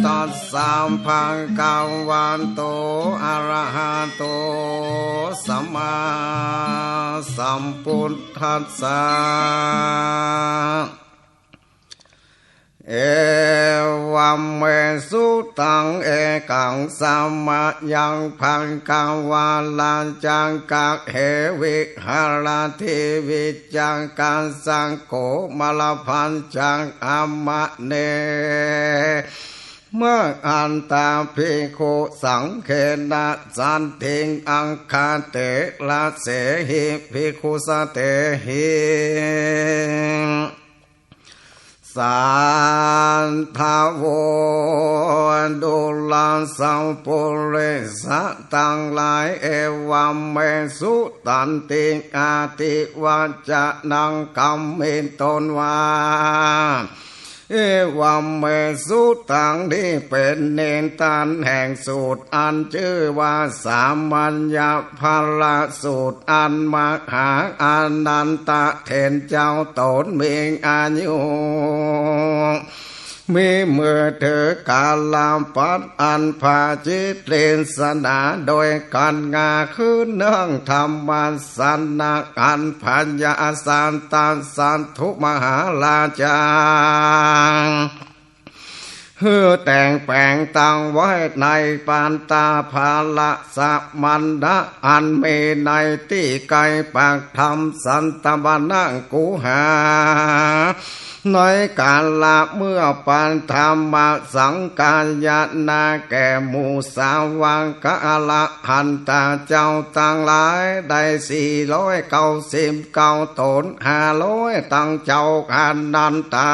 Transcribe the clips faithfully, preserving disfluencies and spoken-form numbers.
ตัสสะ ภะคะวะโต อะระหะโต สัมมาสัมพุทธัสสะ เอวัมเม สุตัง เอกัง สะมะยัง ภะคะวะราชะกะเห วิหะระติ วิจจะกัสสะ โกมะละพัญจะ อะมะเน มะหันตา ภิกขุสังฆะนะ สัตถิง อังคะเถระเสหิ ภิกขุสะเตหิ สาธะโว ดูราสะ ปุริสะตังหลาย เอวัมเม สุตันติ อะติวัจจะนัง กำหนดตนว่า เอวัมเม สุตัง นี้เป๋นนิทานแห่งสูตรอันจื้อว่าสามัญญผลสูตร อันมหาอานันทะเถรเจ้าต๋นมีอายุ มีมือถือกาลปัตรอันผ่าจิตเตสนาโดยกั๋นงา คือเนื่องธรรมสนะ อันพญาสัตตสัตถุมหาราชา หื้อแต่งแป๋งตั้งไว้ในปัตตภาละสะมณะ อันมีในตี้ไกล ปากธรรมสัตตมณกุหา ในกาละเมื่อปัตตมสังฆายนะแก่หมู่สาวกอรหันตะเจ้าตังหลาย ได้สี่ร้อยเก้าสิบเก้าต๋น ห้าร้อยตังเจ้าอานันทะ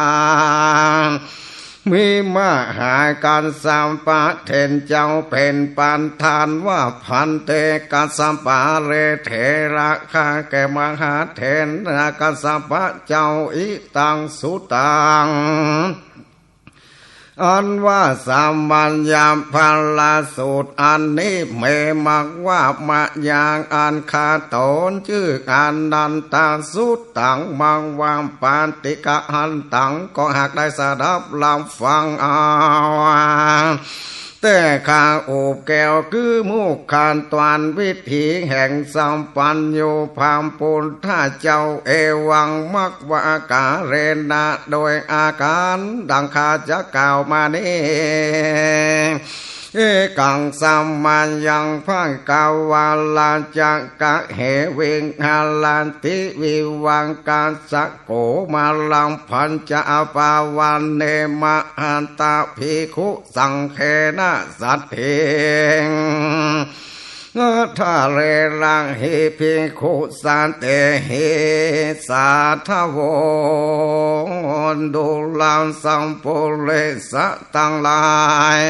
มีมหากัสสปะเถรเจ้าเป๋นประธานว่า ภันเตกัสสปะเรเถระ ข้าแก่มหาเถระกัสสปะเจ้า อิตัง สุตัง อันว่าสามัญญผลสูตรอันนี้ เม มักว่า มะยัง อันข้าต๋นจื้ออานันทะ สุตัง มักว่า ปาติกะหันตัง ก็หากได้สดับฮับฟังเอา แต่ข้าโอบแก้วคือมุขทวาร วิถีแห่งสัพพัญญู พระปุทธเจ้า เอวัง มักว่า อาก๋าเรนะ โดยอาก๋านดังข้าจะกล่าวมานี้ เอกัง สะมะยัง ภะคะวะราชะกะเห วิหะระติ วิวังกัสสะ โกมะละพัญจะ อะปะวะเน มะหันตะ ภิกขุสังฆะนะ สัตถิง อัทธะเรระหิ ภิกขุสะเตหิ สาธะโว ดูราสะ ปุริสะตังหลาย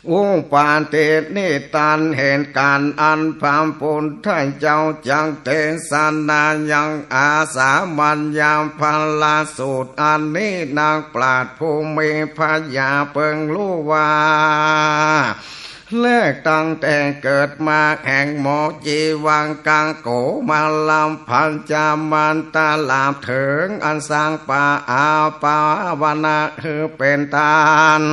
อุปาทิตนิทานเหตุก๋ารณ์อันพระปุทธเจ้าจักเตสนายังอาสามัญญผลสูตรอันนี้ นักปราชญ์ผู้มีปัญญาเปิงฮู้ว่า แรกตั้งแต่เกิดมาแห่งหมอจีวังกัง โกมะละพัญจะ มาตลาดเถิงอันสร้างปาอาปาวนะ หื้อเป๋นตาน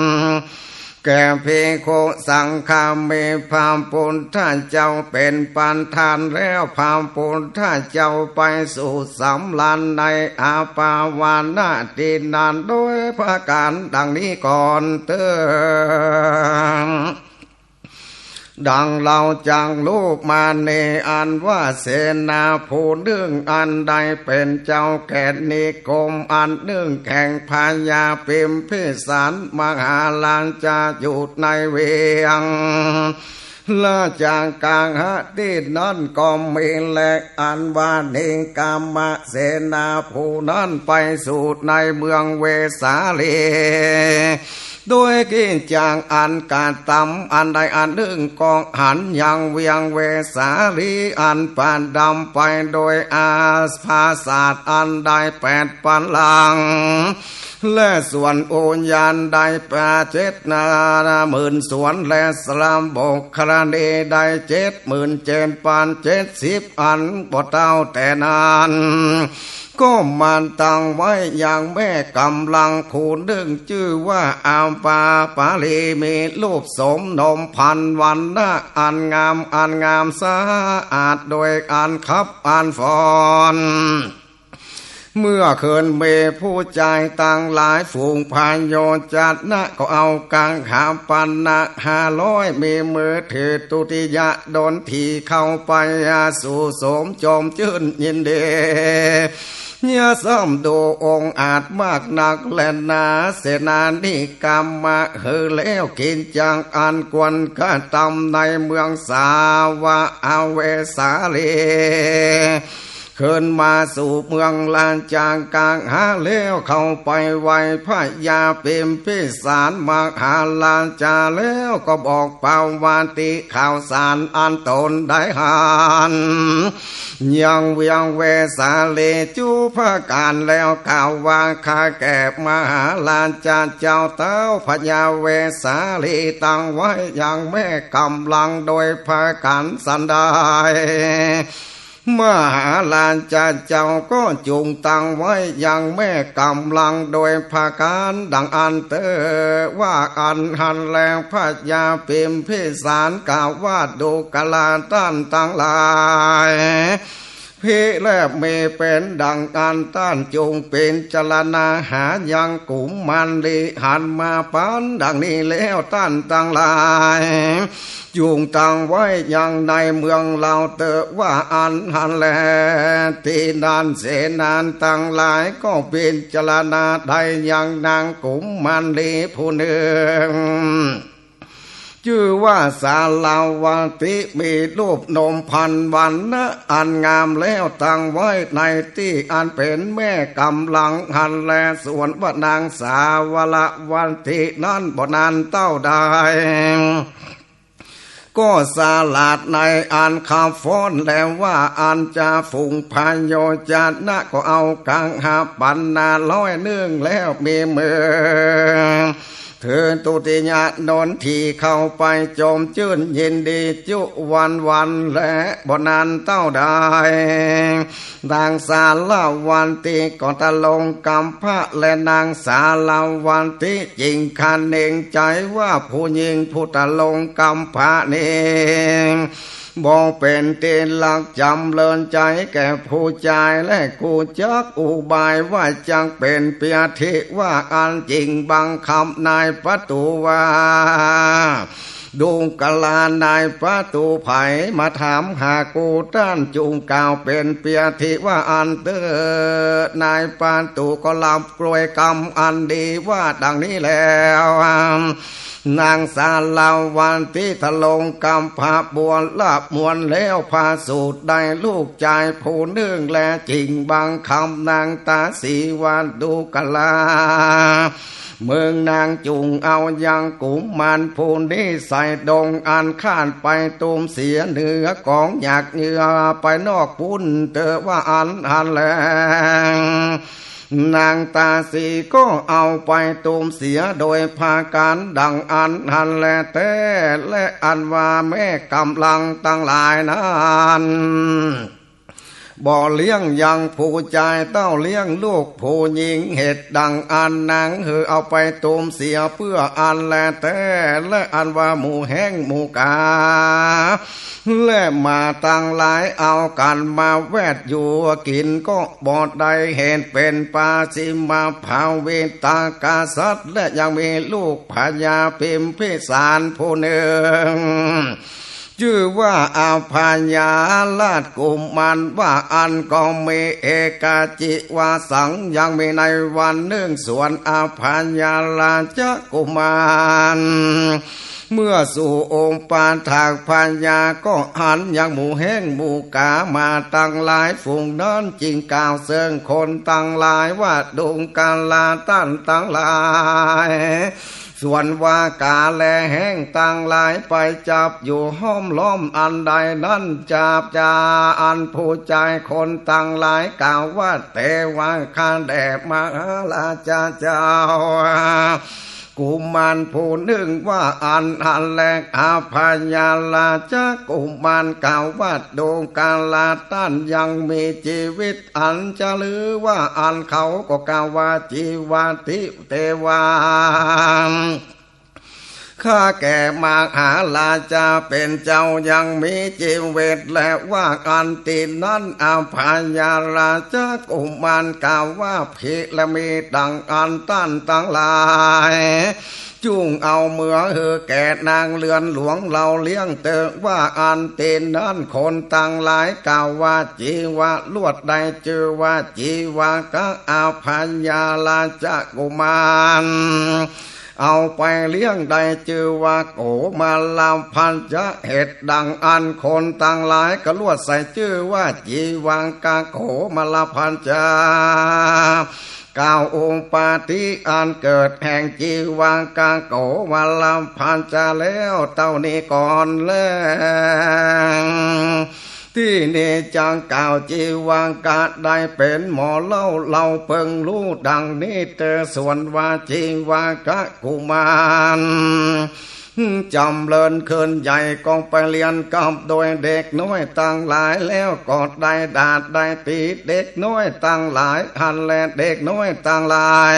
แก่ภิกขุสังฆะ มีพระปุทธเจ้าเป๋นประธานแล้ว พระปุทธเจ้าไปสู่สำราญในอาปาวนะตี้นั้น โดยประก๋ารดังนี้ก่อนเต๊อะ ดังเฮาจักฮู้มานี้ อันว่าเสนาผู้นึ่ง อันได้เป๋นเจ้าแก่นนิคมอันนึ่ง แห่งพญาพิมพิสารมหาราชาอยู่ในเวียงราชคฤหะตี้นั้นก็มีแล อันว่านิคมเสนาผู้นั้นไปสู่ในเมืองเวสาลี โดยกิจจักอันกระตำอันใดอันนึ่ง ก็หันยังเวียงเวสาลีอันประดับไปโดยอาปราสาทอันได้แปดบัลลังก์ และสวนอุยานได้แปดเจ็ดหมื่นสวน และสระบกครณีได้เจ็ดหมื่นเจ็ดปันเจ็ดสิบอัน บ่เต้าแต่นั้น ก็มาตั้งไว้ยังแม่ก๋ำลังผู้นึ่ง จื้อว่าอาปาปาลี มีรูปโสมนมพรรณวรรณะอันงามอันงามสะอาดโดยอันคับอันฟอน เมื่อคืนมีผู้จายตังหลายฝูงพโยชนะ ก็เอากังหาปณะห้าร้อย มีมือถือตุติยะดนตรีเข้าไปสู่โสมจมจื้นยินดี เยียะซ้ำดูองอาจมากนักแลนา เสนานิกรรมมาหื้อแล้ว กิ๋นจังอันควรกระตำในเมืองสาวัตถเวสาลี คืนมาสู่เมืองราชกังหาแล้ว เข้าไปไหว้พญาพิมพิสารมหาราชาแล้ว ก็บอกประวัติข่าวสารอันตนได้หัน ยังเวียงเวสาลีจุ๊ประก๋านแล้ว กล่าวว่า ข้าแก่มหาราชาเจ้า เต๊าพญาเวสาลีตั้งไว้ยังแม่ก๋ำลังโดยประก๋านสันใด มหาราชาเจ้าก็จุ่งตั้งไว้ยังแม่ก๋ำลังโดยประก๋านดังอั้นเต๊อะ ว่าอันหั้นแล พญาพิมพิสารกล่าวว่า ดูกราต้านตังหลาย พิแลบมีเป๋นดังอั้น ต้านจุ่งปิจารณาหายังกุมารลีหันมาปั๋นดังนี้แล้ว ต้านตังหลาย จุ่งตั้งไว้ยังในเมืองเฮาเต๊อะ ว่าอันหั้นแล ตี้นั้นเสนาตังหลายก็ปิจารณาได้ยังนางกุมารลีผู้นึ่ง จื้อว่าสาลาวติ มีรูปนมพรรณวรรณะอันงามแล้ว ตั้งไว้ในตี้อันเป๋นแม่ก๋ำลังหั้นแล ส่วนว่านางสาวัตถวตินั้นบ่นานเต้าใด ก็สลาดในอันคับฟ้อนแล้ว ว่าอันจะฝูงพโยชนะ ก็เอากังหาปณะร้อยนึ่งแล้ว มีมือถือตุติยะดนตรีเข้าไปจมจื้นยินดีจุวันวัน และบ่นานเต้าใด นางสาลาวติก็ตะลงกำพร้า และนางสาลาวติจึงคะเนงใจ๋ว่าผู้ญิงผู้ตะลงกำพร้านี้ บ่เป๋นตี้ฮักจ๋ำเริญใจ๋แก่ผู้จาย และกู้จักอุบายว่าจักเป๋นเปียธิว่าอันจิ่งบังคับนายประตู๋ว่า ดูกรานายประตู๋ ใผมาถามหากู ต้านจุ่งกล่าวเป๋นเปียธิว่าอั้นเต๊อะ นายประตู๋ก็หลับกลวยกำอันดีว่าดังนี้แล้ว นางสาลาวติตะลงกำพร้าบัวละมวลแล้ว ผาสูติได้ลูกจายผู้นึ่ง และจิ่งบังคับนางตาสีว่า ดูกรา มึงนางจุ่งเอายังกุมารผู้นี้ใส่ดงอันข้านไปตุ้มเสียเหนือกองหยากเหยื่อไปนอกปู้นเต๊อะ ว่าอันหั้นแล นางตาสีก็เอาไปตุ้มเสียโดยประก๋านดังอั้นหั้นแลแต๊ และอันว่าแม่ก๋ำลังตังหลายนั้น บ่เลี้ยงยังผู้จายเต้า เลี้ยงลูกผู้ญิง เหตุดังอั้นนางหื้อเอาไปตุ้มเสียเปื้ออั้นแลแต๊ และอันว่าหมู่แฮ้งหมู่ก๋า และหมาตังหลายเอากั๋นมาแวดอยู่กิ๋นก็บ่ได้ เหตุเป๋นปาสิมภาวิตกษัตริย์ และยังมีลูกพญาพิมพิสารผู้นึ่ง จื้อว่าอภญาราชกุมาร ว่าอั้นก็มี เอกจิวาสัง ยังมีในวันนึ่ง ส่วนอภญาราชกุมาร เมื่อสู่องค์ปาฐกพญาก็หันยังหมู่แฮ้งหมู่ก๋ามาตังหลายฝูงนั้น จิ่งกล่าวเซิงคนตังหลายว่า ดูกราต้านตังหลาย ส่วนว่าก๋าและแฮ้งตังหลายไปจับอยู่ห้อมล้อมอันใดนั้น จับจาอันผู้จายคนตังหลายกล่าวว่า แต่ว่าข้าแด่มหาราชาเจ้า กุมารผู้นึ่งว่าอั้น อันแล อภัญญาราชกุมารกล่าวว่า ดูกราต้านยังมีจีวิตอันจะลือว่าอั้น เขาก็กล่าวว่า จีวาติเตวา ข้าแก่มหาราชาเป๋นเจ้ายังมีจีวิตแล ว่าอั้น ตี้นั้นอภัญญาราชกุมารกล่าวว่า ผิดแล มีดังอั้น ต้านตังหลาย จุ่งเอาเมือหื้อแก่นางเรือนหลวงเล่าเลี้ยงเต๊อะ ว่าอั้น ตี้นั้นคนตังหลายกล่าวว่า จีวะลวดได้จื้อว่าจีวะกะ อภัญญาราชกุมารเอาไปเลี้ยงได้จื้อว่าโกมลพัญจะ เหตุดังอั้นคนตังหลายก็ลวดใส่จื้อว่าจีวะกะโกมลพัญจะ กล่าวอุปาทิอันเกิดแห่งจีวะกะโกมลพัญจะแล้วเต้านี้ก่อนแล ตี้นี้จักกล่าวจีวะกะได้เป๋นหมอเล่า เล่าเปิงฮู้ดังนี้เต๊อะ ส่วนว่าจีวะกะกุมารจ๋ำเริญขึ้นใหญ่ก็ไปเรียนกับโดยเด็กน้อยตังหลาย แล้วก็ได้ดาดได้ตี๋เด็กน้อยตังหลาย อันแลเด็กน้อยตังหลาย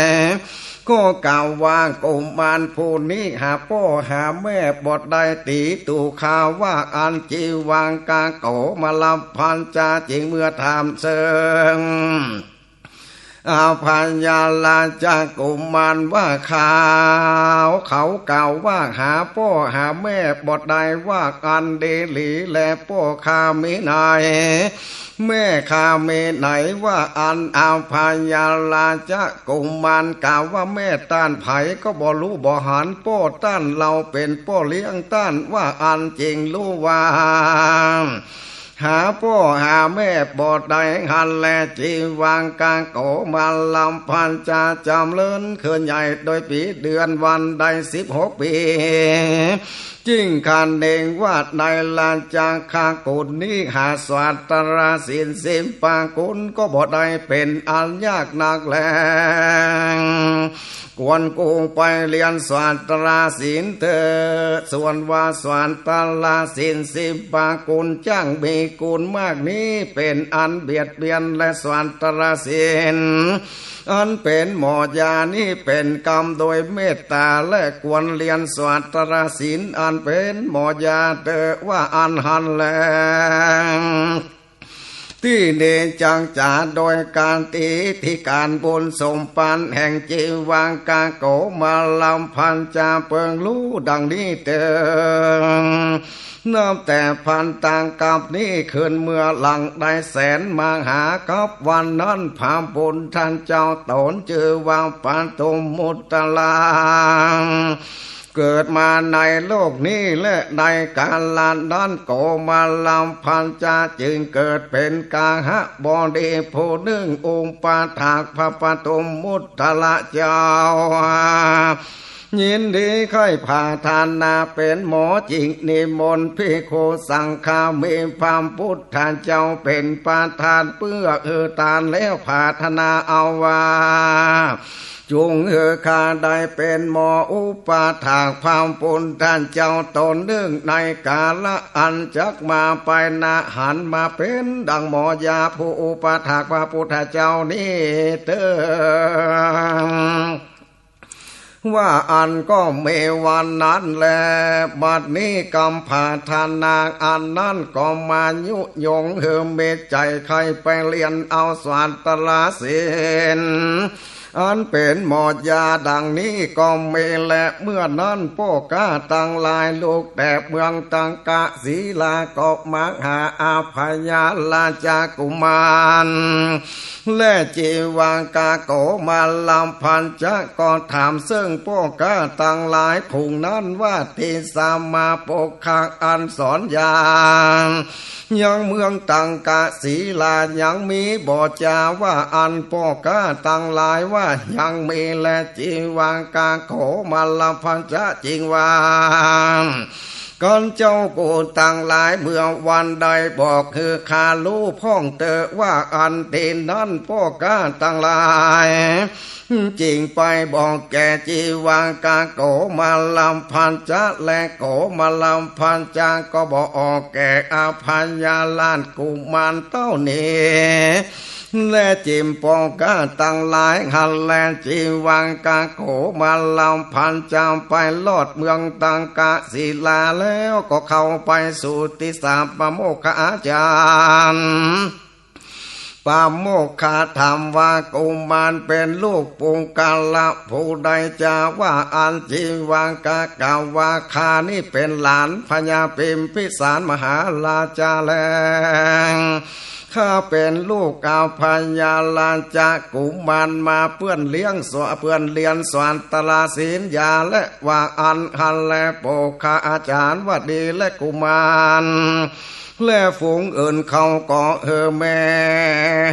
ก็กล่าวว่ากุมารผู้นี้หาป้อหาแม่บ่ได้ ตี๋ตู่ข้าว่าอั้น จีวะกะโกมลพัญจะจึงเมื่อถามเซิง อภัญญาราชกุมารว่า เขา เขากล่าวว่าหาป้อหาแม่บ่ได้ ว่าอั้น ดีหลีแล ป้อข้ามีไหน แม่ข้ามีไหน ว่าอั้น อภัญญาราชกุมารกล่าวว่า แม่ต้านใผก็บ่ฮู้บ่หัน ป้อต้านเฮาเป๋นป้อเลี้ยงต้าน ว่าอั้น จึงฮู้ว่า หาป้อหาแม่บ่ได้ หั้นแล จีวะกะโกมลพัญจะจ๋ำเริญขึ้นใหญ่โดยปี๋เดือนวันได้สิบหกปี๋ จึงคาเน่งว่าในราชาคากุลนี้หาศาสตราศีลสิบประกุลก็บ่ได้ เป๋นอันยากนักแล ควรกูไปเรียนศาสตราศีลเต๊อะ ส่วนว่าศาสตราศีลสิบประกุลจักมีกุณมากนี้ เป๋นอันเบียดเบียนแลศาสตราศีลอันเป๋นหมอยานี้เป๋นกำโดยเมตต๋า และควรเรียนศาสตราศีลอันเป๋นหมอยาเต๊อะ ว่าอั้นหั้นแล ตี้นี้จักจ๋าโดยก๋านตี้ ตี้ก๋านบุญสมปันแห่งจีวะกะโกมลพัญจะเปิงฮู้ดังนี้เต๊อะ นับแต่พันตากัปนี้ขึ้นเมื่อหลังได้แสนมหากัป วันนั้นพระพุทธเจ้าต๋นจื้อว่าปทุมมุตตะลา เกิดมาในโลกนี้ และในกาละนั้นโกมลพัญจะจึงเกิดเป๋นกาหบดีผู้นึ่ง อุปถากพระปทุมมุตตะละเจ้า ยินดีใค่ผาทานาเป๋นหมอจึงนิมนต์ภิกขุสังฆา มีพระพุทธเจ้าเป๋นประธานเปื้อหื้อตานแล้วผาทานาเอาว่า จุ่งหื้อข้าได้เป๋นหมออุปถากพระพุทธเจ้าต๋นนึ่ง ในกาละอันจักมาไปหน้า หันมาเป๋นดังหมอยาผู้อุปถากพระพุทธเจ้านี้เต๊อะ ว่าอั้นก็มีวันนั้นแล บัดนี้กำผาทานาอันนั้นก็มายุยงหื้อมีใจ๋ใค่ไปเรียนเอาศาสตราศีลอันเป๋นหมอยาดังนี้ก็มีแล เมื่อนั้นป้อข้าตังหลายลุกแต่เมืองตังกะศิลาก็มาหาอภัญญาราชกุมาร และจีวะกะโกมลพัญจะก็ถามเซิ่งป้อข้าตังหลายฝูงนั้นว่า ทิสมาปกขะอันสอนยา ยังเมืองตังกะศิลายังมีบ่จา ว่าอั้นป้อข้าตังหลายว่า ยังมีแล จีวังกะ โกมะลัมพันจะ จิ่งว่า กั๋นเจ้ากูตังหลาย เมื่อวันใดบอกหื้อข้าฮู้พ่องเต๊อะ ว่าอันตี้นั้นป้อข้าตังหลาย จิ่งไปบอกแก่จีวังกะ โกมะลัมพันจะ และโกมะลัมพันจะก็บอกแก่อภัยราชกุมารเต้านี้ และจิ่งป้อข้าตังหลายหั้นแล จีวังกะ โกมะลัมพันจะไปฮอดเมืองตังกศิลาแล้ว ก็เข้าไปสู่ตี้สาปโมคคอาจารย์ ปโมคคะถามว่า กุมารเป๋นลูกปุคคละผู้ใดจา ว่าอั้น จีวังกะกล่าวว่า ข้านี้เป๋นหลานพญาพิมพิสารมหาราชาแล ข้าเป๋นลูกอภัยราชกุมาร มาเปื้อนเลี้ยงสว- เปื้อนเรียนสวดตะละศีลยา และว่าอั้นหั้นแล โมคคอาจารย์ว่าดี และกุมาร และฝูงอื่นเขาก็หื้อแม่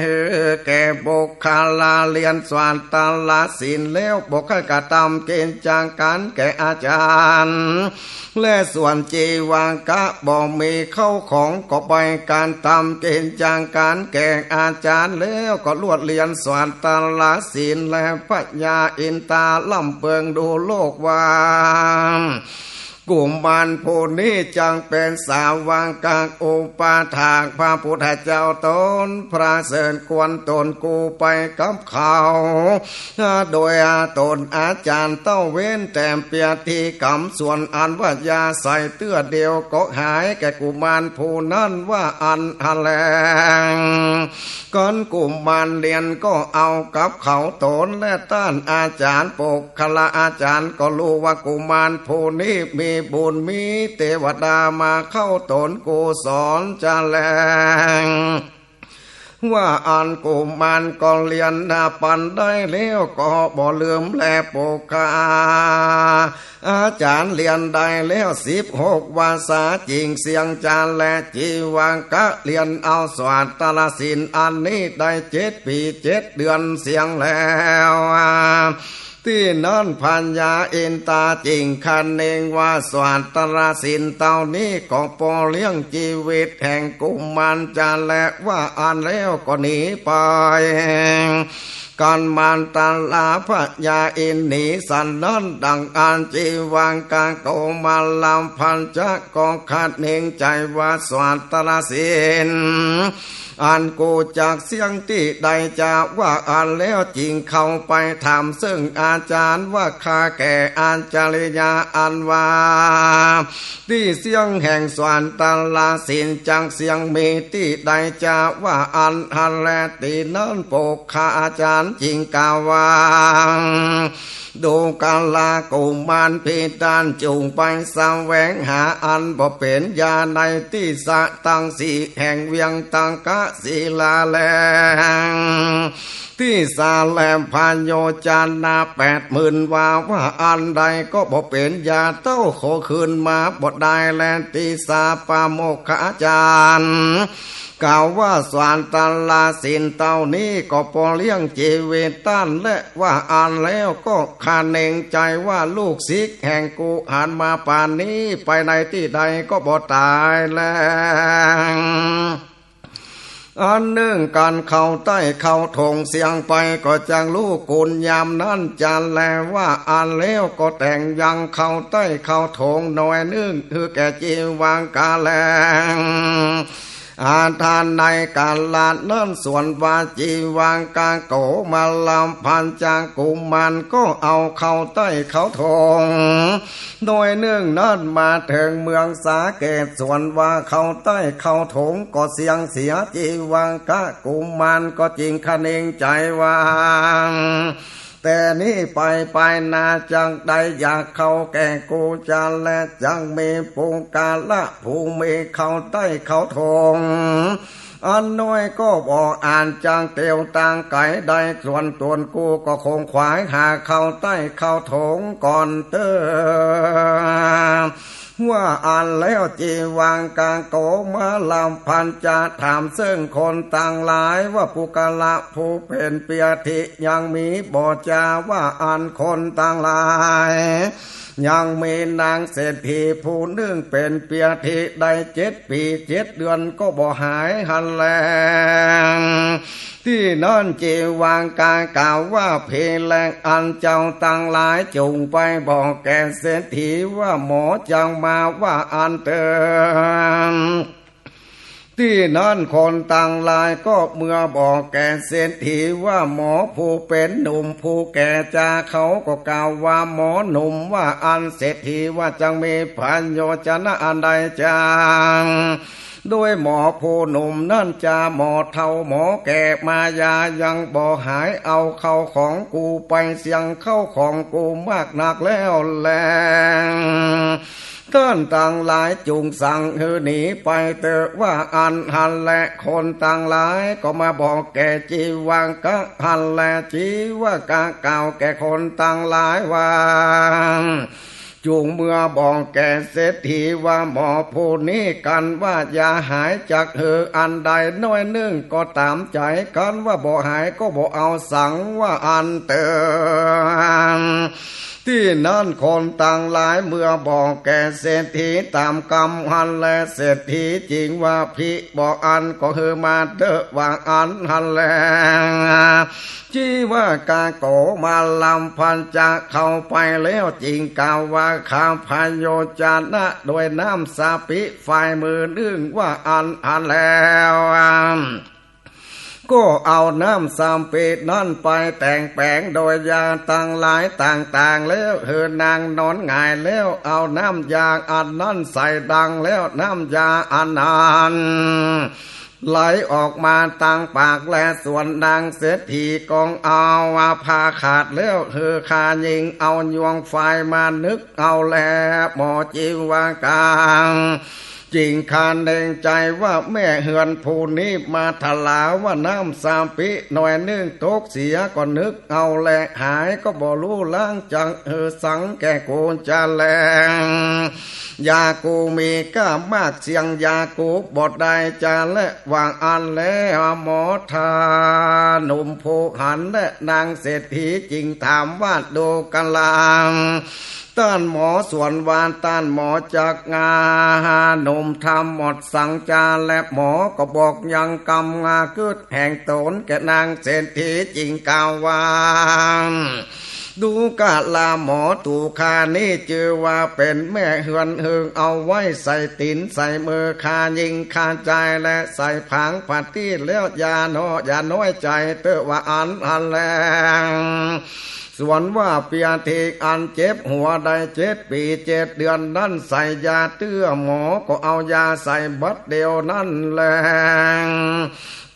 หื้อแก่โมคคละเรียนสวดตะละศีลแล้ว บ่ใค่กระตำกิจก๋านแก่อาจารย์ และส่วนจีวังกะบ่มีเข้าของ ก็ไปกระตำกิจก๋านแก่อาจารย์แล้ว ก็ลวดเรียนสวดตะละศีล และพญาอินทาล่ำเปิงดูโลกว่า กุมารผู้นี้จักเป๋นสาวกอุปถากพระพุทธเจ้าต๋น ประเสริฐควรต๋น กูไปกับเขา โดยต๋นอาจารย์เต้าเว้นแต่เปียรติกรรม ส่วนอันว่ายาใส่เตื้อเดียวก็หายแก่กุมารผู้นั้น ว่าอั้นหั้นแล กั๋นกุมารเรียนก็เอากับเขาต๋น และต้านอาจารย์โมคคละอาจารย์ก็ฮู้ว่ากุมารผู้นี้มีบุญ มีเตวดามาเข้าต๋น กูสอนจะแล ว่าอั้นกุมารก็เรียนปานได้แล้วก็บ่ลืมแล โมคคอาจารย์เรียนได้แล้วสิบหกวาษา จิ่งเสี้ยงจะแล จีวังกะเรียนเอาสวดตะละศีลอันนี้ได้เจ็ดปี๋เจ็ดเดือนเสี้ยงแล้ว ตี้นั้นพญาอินทาจิ่งคะเนงว่า สวดตะละศีลเต้านี้ก็ปอเลี้ยงจีวิตแห่งกุมารจะแล ว่าอั้นแล้วก็หนีไป กั๋นมานตะลา พญาอินทร์หนีสันนั้น ดังอั้นจีวังกะ โกมะลัมพันจะก็คะเนงใจ๋ว่า สวดตะละศีลอันกูจักเสี้ยงตี้ใดจา ว่าอั้นแล้วจิ่งเข้าไปถามเซิ่งอาจารย์ว่า ข้าแก่อาจาริยะอันว่า ตี้เสี้ยงแห่งสวดตะละศีลจักเสี้ยงมีตี้ใดจา ว่าอั้นหั้นแล ตี้นั้นโมคคาอาจารย์จิ่งกล่าวว่า ดูกรากุมารพิตานจุ่งไปแสวงหาอันบ่เป๋นยาในตี้สะตังสี่แห่งเวียงตังกศิลาแล ตี้สาแลมพโยจนะแปดหมื่นวา ว่าอันใดก็บ่เป๋นยาเต้า ขอคืนมาบ่ได้แล ตี้สาปโมคคาอาจารย์กล่าวว่า สวดตะละศีลเต้านี้ก็ปอเลี้ยงจีวิตต้านแล ว่าอั้นแล้วก็คะเนงใจ๋ว่า ลูกศิษย์แห่งกูหันมาป่านนี้ไปในตี้ใดก็บ่ต๋ายแล อันนึ่งกั๋นเข้าใต้เข้าโถงเสี้ยงไป ก็จักฮู้กุณยามนั้นจะแล ว่าอั้นแล้วก็แต่งยังเข้าใต้เข้าโถงหน่อยนึ่ง หื้อแก่จีวังกะแล อาทานในกาละนั้น ส่วนว่าจีวังกะ โกมะลัมพันจะกุมารก็เอาเข้าใต้เข้าโถง หน่อยนึ่งนั้นมาเถิงเมืองสาเกต ส่วนว่าเข้าใต้เข้าโถงก็เสี้ยงเสีย จีวังกะกุมารก็จิ่งคะเนงใจ๋ว่า แต่นี้ไปไปหน้าจักได้อยากเข้าแก่กูจะแล จักมีปุคคละผู้มีเข้าใต้เข้าโถง อันน้อยก็บ่อาจจักเตียวตางไก๋ได้ ส่วนต๋นกูก็ขงขวายหาเข้าใต้เข้าโถงก่อนเต๊อะ เ ว่าอั้นแล้ว จีวังกะโกมาลัมพันจะถามซึ่งคนตังหลายว่า ปุคคละผู้เป๋นเปียทิยังมีบ่จา ว่าอั้นคนตังหลาย ยังมีนางเศรษฐีผู้นึ่งเป๋นเปียทิได้เจ็ดปี๋เจ็ดเดือนก็บ่หายหั้นแล ตี้นั้นจีวังกะกล่าวว่า พีแล อันเจ้าตังหลายจุ่งไปบอกแก่เศรษฐีว่า หมอจักมา ว่าอั้นเต๊อะ ตี้นั้นคนตังหลายก็เมื่อบอกแก่เศรษฐีว่า หมอผู้เป๋นหนุ่มผู้แก่จา เขาก็กล่าวว่า หมอหนุ่ม ว่าอั้นเศรษฐีว่า จักมีประโยชนะอันใดจา โดยหมอผู้หนุ่มนั้นจา หมอเฒ่าหมอแก่มายายังบ่หาย เอาเข้าของกูไปเสี้ยง เข้าของกูมากนักแล้วแล ต้านตังหลายจุ่งสั่งหื้อหนีไปเต๊อะ ว่าอั้นหั้นแล คนตังหลายก็มาบอกแก่จีวังกะหั้นแล จีวังกะกล่าวแก่คนตังหลายว่า จุ่งเมื่อบอกแก่เศรษฐีว่า หมอผู้นี้กั๋นว่า ยาหายจักหื้ออันใดน้อยนึ่งก็ต๋ามใจ๋ คันว่าบ่หายก็บ่เอาสัง ว่าอั้นเต๊อะ ตี้นั้นคนตังหลายเมื่อบอกแก่เศรษฐีต๋ามกำหั้นแล เศรษฐีจึงว่า พีบ่อั้นก็หื้อมาเต๊อะ ว่าอั้นหั้นแล จีวังกะโกมาลัมพันจะเข้าไปแล้ว จึงกล่าวว่า ข้าประโยชนะโดยน้ำสาปิฝ่ายมือนึ่ง ว่าอั้นหั้นแล้ว ก็เอาน้ำสาปินั้นไปแต่งแป๋งโดยยาตังหลายต่างๆ แล้วหื้อนางนอนหงายแล้ว เอาน้ำยาอันนั้นใส่ดังแล้ว น้ำยาอันนั้น ไหลออกมาตางปากแล ส่วนนางเศรษฐีก็เอาผ้าขาดแล้วหื้อข้าญิงเอายวงไฟมานึกเอาแล หมอจีวังกะจึงคาเนงใจ๋ว่า แม่เฮือนผู้นี้มาถลาว่าน้ำสาปิหน่อยนึ่งตกเสีย ก็นึกเอาแล หายก็บ่ฮู้ล้างจักหื้อสังแก่กูจะแล ยากูมีก้ามากเสี้ยงยากูบ่ได้จะแล ว่าอั้นแล้วหมอเฒ่าหนุ่มผู้หันแล นางเศรษฐีจึงถามว่า ดูกรา ต้านหมอ ส่วนว่าต้านหมอจักหาหนุ่มทำหมดสังจา และหมอก็บอกยังกำงากึ๊ดแห่งต๋นแก่นางเศรษฐีจึงกล่าวว่า ดูกรา หมอ ตั๋วข้านี้จื้อว่าเป๋นแม่เฮือนหื้อเอาไว้ใส่ตี๋นใส่มือข้าญิงข้าจาย และใส่ผางผ้าตี้แล้ว อย่าน้อย อย่าน้อยใจ๋เต๊อะ ว่าอั้นหั้นแล ส่วนว่าเปียทิอันเจ็บหัวได้เจ็ดปี๋เจ็ดเดือนนั้นใส่ยาเตื้อ หมอก็เอายาใส่บัดเดี่ยวนั้นแล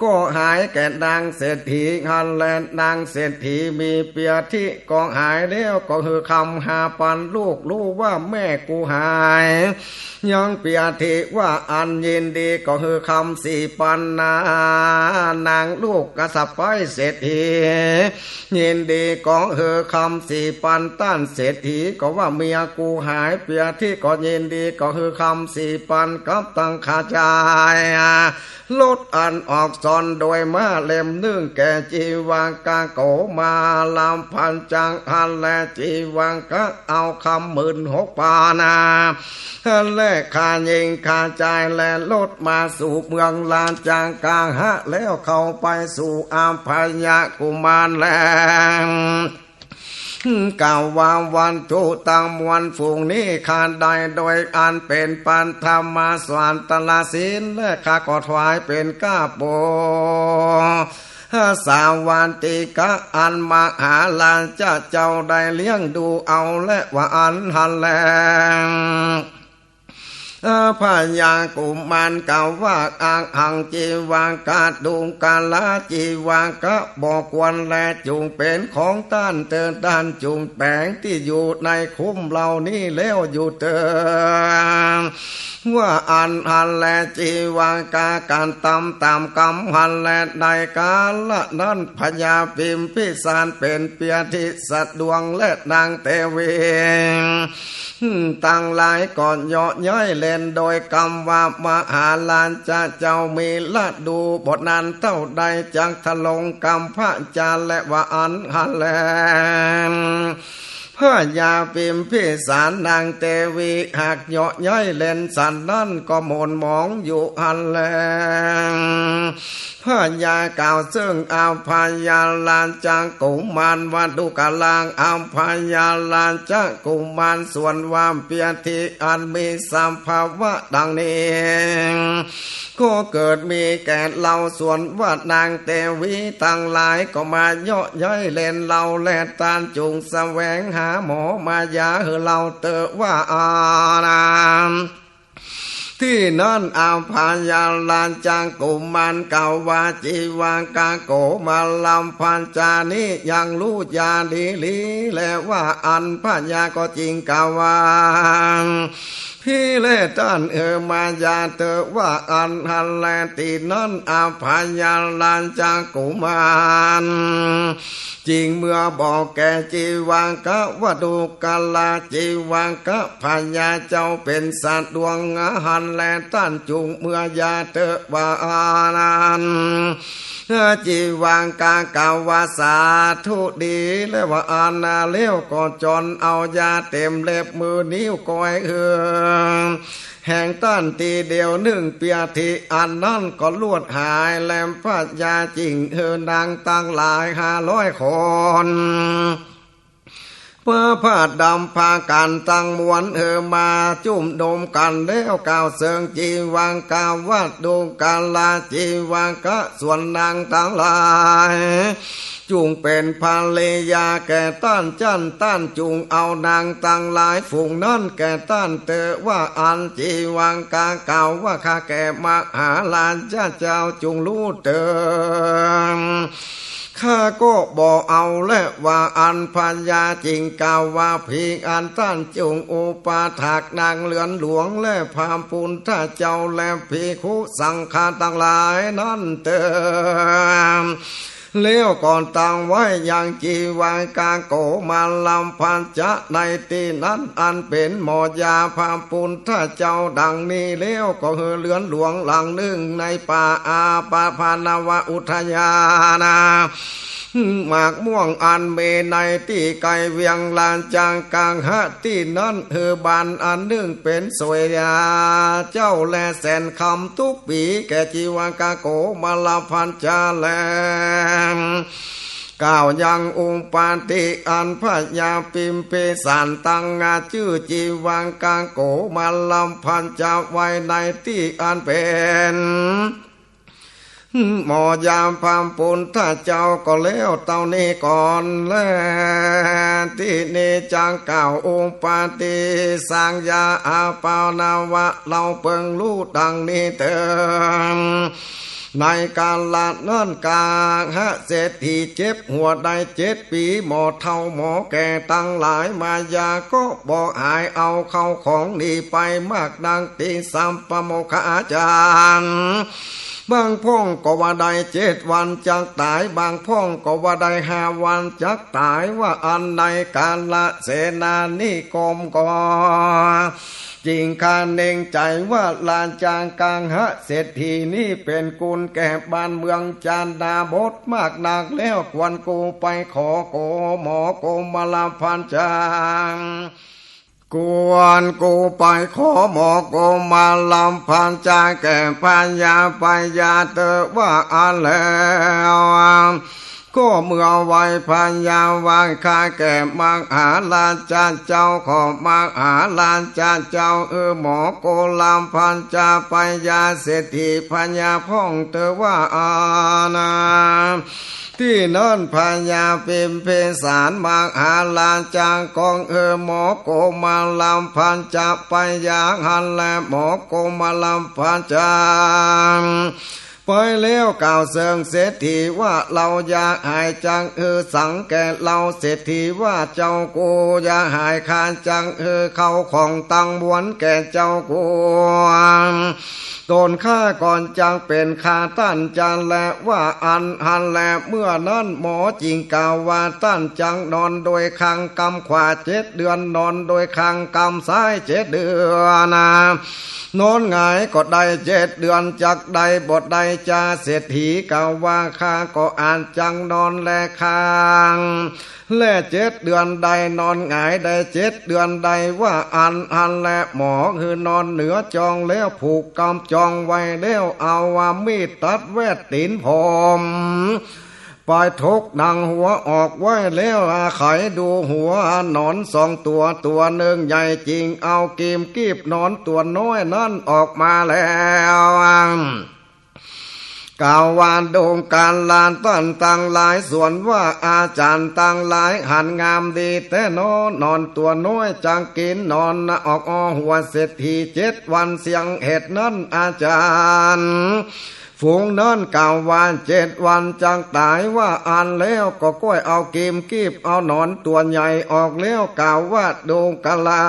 ก็หายแก่นางเศรษฐีหั้นแล นางเศรษฐีมีเปียทิก็หายแล้ว ก็หื้อคำห้าปัน ลูกฮู้ว่าแม่กูหาย ยังเปียทิว่าอั้น ยินดีก็หื้อคำสี่ปันนา นางลูกกะสะใป๊เศรษฐี ยินดีก็หื้อคำสี่ปัน ต้านเศรษฐีก็ว่าเมียกูหาย เปียทิก็ยินดีก็หื้อคำสี่ปัน กับตังข้าจาย ลดอันออกสอนโดยม้าเล่มนึ่งแก่จีวังกะโกมาลัมพันจังหั้นแล จีวังกะเอาคำหมื่นหกปันนา หั้นแล ข้าญิงข้าจาย และลดมาสู่เมืองราชกาหะ แล้วเข้าไปสู่อภยกุมารแล กล่าวว่าวัตถุตังมวลฝูงนี้ข้าได้โดยอันเป๋นปัทมสวัตรศีล และข้าก็ถวายเป๋นก้าปูหสาวัตติกะอันมหาราชเจ้าได้เลี้ยงดูเอา และว่าอั้นหั้นแล อภยกุมารกล่าวว่า อะหังจีวังกะ ดูกรา จีวังกะบ่ควรแล จุ่งเป๋นของต้านเต๊อะ ต้านจุ่งแป๋งตี้อยู่ในคุ้มเหล่านี้แล้วอยู่เต๊อะ ว่าอั้นหั้นแล จีวังกะกระตำต๋ามกำหั้นแล ในกาละนั้นพญาพิมพิสารเป๋นเปียทิสะดวง และนางเตวี ตังหลายก็เยาะเย้ยเล่นโดยกำว่ามหาราชะเจ้ามีฤดูบ่นานเต้าใดจักทรงกำพระจาและว่าอั้นหั้นแล พญาพิมพิสารนางเตวีหากเยาะเย้ยเล่นสันนั้นก็หม่นหมองอยู่หั้นแล พญากล่าวเซิ่งอภยราชกุมารว่าดูกราอัภยราชกุมารส่วนว่าเปียธิอันมีสภาวะดังนี้ ก็เกิดมีแก่เฮาส่วนว่านางเตวีตังหลายก็มาเยาะเย้ยเล่นเฮาแล ต้านจุ่งแสวงหาหมอมายาหื้อเฮาเต๊อะว่าอั้น ตี้นั้นอภยราชกุมารกล่าวว่าจีวังคโกมลพัชจานี้ยังฮู้ยาดีหลีแลว่าอั้น พญาก็จึงกล่าวว่า ภิแลต้านเอ๋ยมายาเต๊อะว่าอั้นหั้นแล ตี้นั้นอภยราชกุมาร จึงเมื่อบอกแก่จีวังคะว่าดูกราจีวังคะพญาเจ้าเป๋นสัตว์ดวงอาหารแล ต้านจุ่งเมือยาเต๊อะว่าอั้น จีวังคะกล่าวว่าสาธุดีแลว่าอั้น แล้วก็จ๋อนเอายาเต๋มเล็บมือนิ้วก้อยเอือ แห่งต้านตี้เดียวนึ่งเปียธิอันนั้นก็ลวดหายแล พญาจึงหื้อนางตังหลายห้าร้อยคน เปื้อผ้าดำผ้ากั๋นตังมวลหื้อมาจุ่มนุมกั๋นแล้วกล่าวเซิ่งจีวังคะว่าดูกราจีวังคะส่วนนางตังหลาย จุ่งเป๋นภริยาแก่ต้านจั้น ต้านจุ่งเอานางตังหลายฝูงนั้นแก่ต้านเต๊อะว่าอั้น จีวังคะกล่าวว่าข้าแก่มหาราชะเจ้าจุ่งฮู้เต๊อะ ข้าก็บ่เอาแลว่าอั้น พญาจึงกล่าวว่าภิกขุอันต้านจุ่งอุปถากนางเฮือนหลวงและพระปุณธเจ้าและภิกขุสังฆะตังหลายนั้นเต๊อะ แล้วก็ตั้งไว้ยังจีวังคะโกมลพัชจะในตี้นั้นอันเป๋นหมอยาพระปุณธเจ้าดังนี้ แล้วก็หื้อเฮือนหลวงหลังนึ่งในป่าอาปะพานวอุทยานะ หมากม่วงอันมีในตี้ใก้เวียงราชกังหะ ตี้นั้นหื้อบ้านอันนึ่งเป๋นสวยยาเจ้าและแสนคำทุกปี๋แก่จีวังคะโกมลพัชจะแล กล่าวยังอุปาติอันพญาพิมพิสารตั้งจื้อจีวังคะโกมลพัชจะไว้ในตี้อันเป๋น หมอยาพระปุณธเจ้าก็แล้วเต้านี้ก่อนแล ตี้นี้จักกล่าวอุปาติสร้างยาอาปาณวะ เฮาเปิงฮู้ดังนี้เต๊อะ ในกาละนั้นกาหะเศรษฐีเจ็บหัวได้เจ็ดปี๋ หมอเฒ่าหมอแก่ตังหลายมายาก็บ่หาย เอาเข้าของหนีไปมากนักตี้สัพพโมคคาจารย์ บางพ่องก็ว่าได้เจ็ดวันจักต๋าย บางพ่องก็ว่าได้ห้าวันจักต๋าย ว่าอั้นในกาละเสนานิคมก็ จึงคาเน่งใจ๋ว่าราชกังหะเศรษฐีนี้เป๋นกุณแก่บ้านเมืองชนบทมากนักแล้ว ควรกูไปขอโกหมอโกมลพัชจะ ควรกูไปขอหมอโกมลพัชจะแก่พญาพญาเต๊อะว่าอั้นแล้ว ก็เมื่อไหว้พญาว่าข้าแก่มหาราชะเจ้า ขอมหาราชะเจ้าหื้อหมอโกมลพัชจะพญาเศรษฐีพญาพ่องเต๊อะว่าอั้นนะ ตี้นั้นพญาพิมพิสารมหาราชะก็หื้อหมอโกมลพัชจะพญาหั้นแล หมอโกมลพัชจะ ไป ไว้แล้วกล่าวเซิงเศรษฐีว่า เฮาอย่าหายจักหื้อสังแก่เฮา เศรษฐีว่า เจ้ากูอย่าหายข้าจักหื้อ เข้าของตังมวลแก่เจ้ากู ตนข้าก่อนจักเป๋นข้าต้านจะแล ว่าอันหั้นแล เมื่อนั้นหมอจึงกล่าวว่า ต้านจักนอนโดยข้างกำขวาเจ็ดเดือน นอนโดยข้างกำซ้ายเจ็ดเดือน นอนหงายก็ได้เจ็ดเดือน จักได้บ่ได้จา เศรษฐีกล่าวว่า ข้าก็อาจจักนอนแลข้าง แลเจ็ดเดือนได้ นอนหงายได้เจ็ดเดือนได้ ว่าอันหั้นแล หมอหื้อนอนเหนือจองแล้ว ผูกกำจองไว้แล้ว เอาว่ามีดตัดแวดตี๋นผม ไปถกหนังหัวออกไว้แล้ว อาไขดูหัวหนอนสองตั๋ว ตั๋วนึ่งใหญ่จริง เอากรีมกีบหนอนตั๋วน้อยนั้นออกมาแล้ว กล่าวว่า ดูกราต้านตังหลาย ส่วนว่าอาจารย์ตังหลาย หันงามดีแต๊หนอ หนอนตั๋วน้อยจักกิ๋นหนอนออกอ้อหัวเศรษฐีเจ็ดวันเสียง เหตุนั้นอาจารย์ฝูงนั้นกล่าวว่า เจ็ดวันจักต๋าย ว่าอั้นแล้วก็ก้อยเอากรีมกีบเอาหนอนตั๋วใหญ่ออกแล้ว กล่าวว่า ดูกรา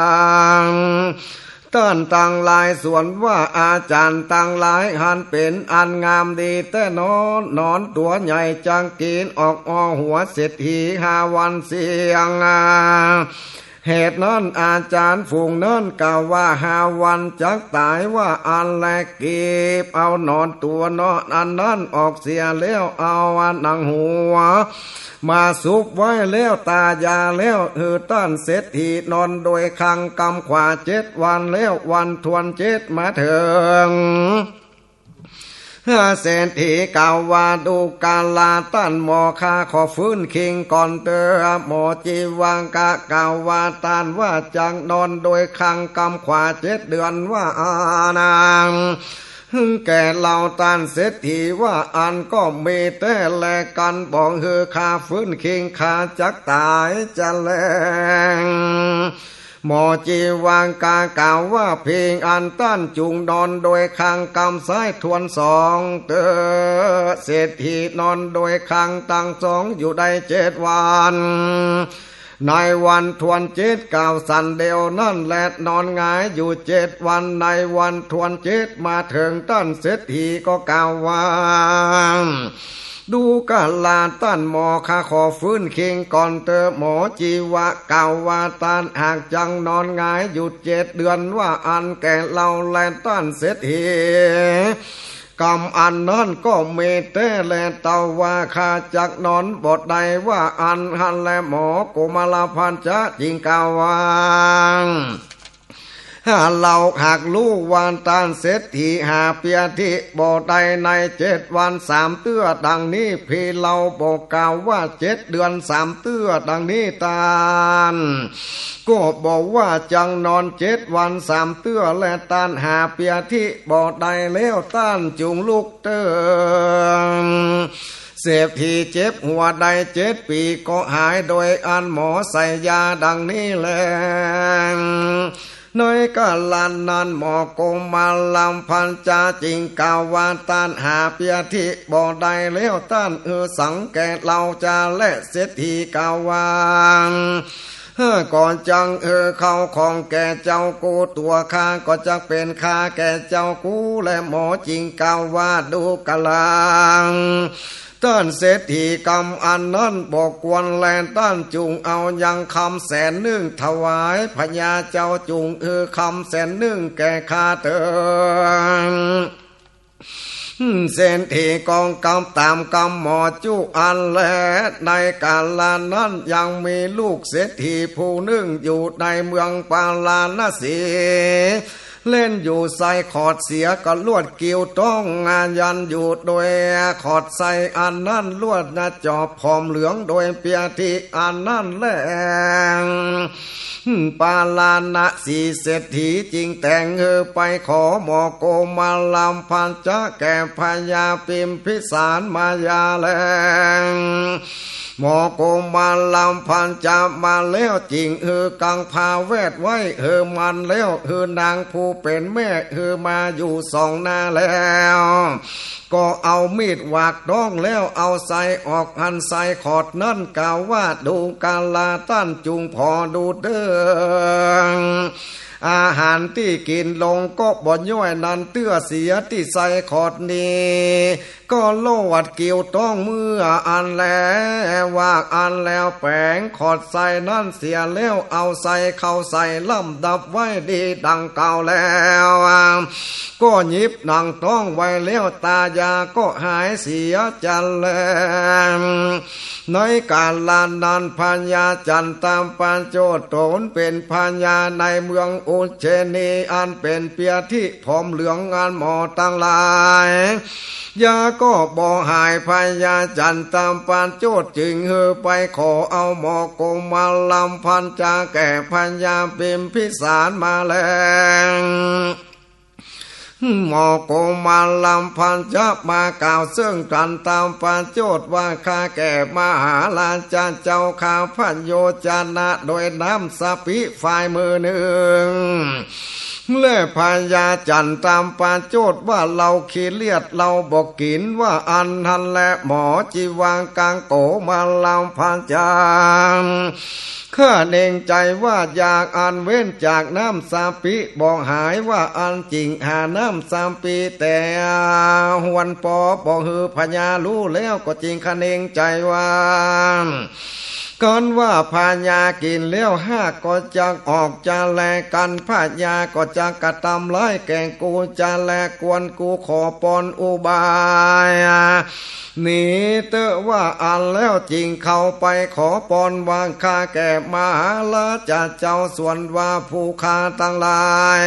ต้านตังหลาย ส่วนว่าอาจารย์ตังหลาย หันเป๋นอันงามดีแต๊หนอ หนอนตั๋วใหญ่จักกิ๋นออกอ้อหัวเศรษฐีห้าวันเสียง เหตุนั้นอาจารย์ฝูงนั้นกล่าวว่า ห้าวันจักต๋าย ว่าอั้นแล กีบเอาหนอนตั๋วหนอนอันนั้นออกเสียแล้ว เอาหนังหัว มาซุบไว้แล้ว ตายาแล้ว หื้อต้านเศรษฐีนอนโดยข้างกำขวาเจ็ดวันแล้ว วันทวนเจ็ดมาเถิง เศรษฐีกล่าวว่า ดูกราต้านหมอ ข้าขอฟื้นคิงก่อนเต๊อะ หมอจีวังคะกล่าวว่า ต้านว่าจักนอนโดยข้างกำขวาเจ็ดเดือน ว่าอั้น แก่เฮา ต้านเศรษฐีว่า อั้นก็มีแต๊แล กั๋นบ่หื้อข้าฟื้นคิง ข้าจักต๋ายจะแล หมอจีวังคะกล่าวว่า เพียงอั้นต้านจุ่งนอนโดยข้างกำซ้ายทวนสองเต๊อะ เศรษฐีนอนโดยข้างตังสองอยู่ได้เจ็ดวัน ในวันทวนเจ็ดกล่าวสันเดียวนั้นแล นอนหงายอยู่เจ็ดวัน ในวันทวนเจ็ดมาเถิง ต้านเศรษฐีก็กล่าวว่า ดูกราต้านหมอ ข้าขอฟื้นคิงก่อนเต๊อะ หมอจีวังคะกล่าวว่า ต้านหากจักนอนหงายอยู่เจ็ดเดือน ว่าอั้นแก่เฮาแล ต้านเศรษฐี กำอันนั้นก็มีแต๊แล เต้าว่าข้าจักนอนบ่ได้ ว่าอั้นหั้นแล หมอโกมลพัญจะจึงกล่าวว่า เฮาหากฮู้ว่าต้านเศรษฐีหาเปียธิบ่ได้ในเจ็ดวันสามเตื้อดังนี้ พี่เฮาบ่กล่าวว่าเจ็ดเดือนสามเตื้อดังนี้ ต้านก็บ่ว่าจักนอนเจ็ดวันสามเตื้อ และต้านหาเปียธิบ่ได้แล้ว ต้านจุ่งลุกเถิง เศรษฐีเจ็บหัวได้เจ็ดปี๋ก็หาย โดยอันหมอใส่ยาดังนี้แล ในกาละนั้นหมอโกมลพัญจะจึงกล่าวว่า ต้านหาเปียธิบ่ได้แล้ว ต้านหื้อสังแก่เฮาจา และเศรษฐีกล่าวว่า เฮาก็จักหื้อเข้าของแก่เจ้ากู้ ตั๋วข้าก็จักเป๋นข้าแก่เจ้ากู้ และหมอจึงกล่าวว่า ดูกรา ต้านเศรษฐีกำอันนั้นบ่ควรแล ต้านจุ่งเอายังคำแสนนึ่งถวายพญาเจ้า จุ่งหื้อคำแสนนึ่งแก่ข้าเถิง เศรษฐีก็กลับต๋ามกำหมอจุอั้นแล ในกาละนั้นยังมีลูกเศรษฐีผู้นึ่งอยู่ในเมืองปาราณสี เล่นอยู่ใส่ขอดเสียก็ลวดเกลียวต้อง ยันอยู่โดยขอดใส่อันนั้น ลวดนะจอบผอมเหลืองโดยเปียธิอันนั้นแล ปาราณสีเศรษฐีจึงแต่งหื้อไปขอหมอโกมลพัญจะแก่พญาพิมพิสารมายาแล หมอกุมารพัญจะมาแล้ว จึงหื้อกังผ้าแวดไว้หื้อมันแล้ว หื้อนางผู้เป๋นแม่หื้อมาอยู่ส่องหน้าแล้ว ก็เอามีดหวากต๊องแล้ว เอาไส้ออกหันไส้ขอดนั้น กล่าวว่า ดูกราต้านจุ่งผ่อดูเต๊อะ อาหารตี้กิ๋นลงก็บ่ย่อยนั้นเตื้อเสีย ตี้ไส้ขอดนี้ ก็โลดกิ่วต๊องเมื่ออั้นแล ว่าอั้นแล้วแป๋งขอดไส้นั้นเสียแล้ว เอาไส้เข้าใส่ลำดับไว้ดีดังกล่าวแล้ว ก็หยิบหนังต๊องไว้แล้ว ตายาก็หายเสียจั้นแล ในกาละนั้นพญาจันตประโจทย์ตนเป๋นพญาในเมืองอุจเชนี อันเป๋นเปียที่ผอมเหลือง อันหมอตังหลาย ยาก็บ่หาย พญาจันตประโจทย์จึงหื้อไปขอเอาหมอกุมารพัญจะแก่พญาบิมพิสารมาแล หมอกุมารพัญจะมากล่าวเซิ่งจันตประโจทย์ว่า ข้าแก่มหาราชาเจ้าข้า พระโยชนะโดยน้ำสะปิฝ่ายมือนึ่ง และพญาจันตประโจทย์ว่า เฮาขี้เลียดเฮาบ่กิ๋น ว่าอั้นหั้นแล หมอจิวากังโกมารพัญจะ ข้าเกรงใจ๋ว่ายาอันเว้นจากน้ำสะปิบ่หาย ว่าอั้นจึงหาน้ำสะปิแต่หวนปอบ่หื้อพญาฮู้แล้ว ก็จึงเกรงใจ๋ว่า กันว่าพญากิ๋นแล้วฮากก็จักออกจะแล กันพญาก็จักกระตำร้ายแก่กูจะแล กวนกู ขอปอนอุบายหนีเต๊อะ ว่าอั้นแล้วจึงเข้าไปขอปอนว่า ข้าแก่มหาราชาเจ้า ส่วนว่าผู้ข้าตังหลาย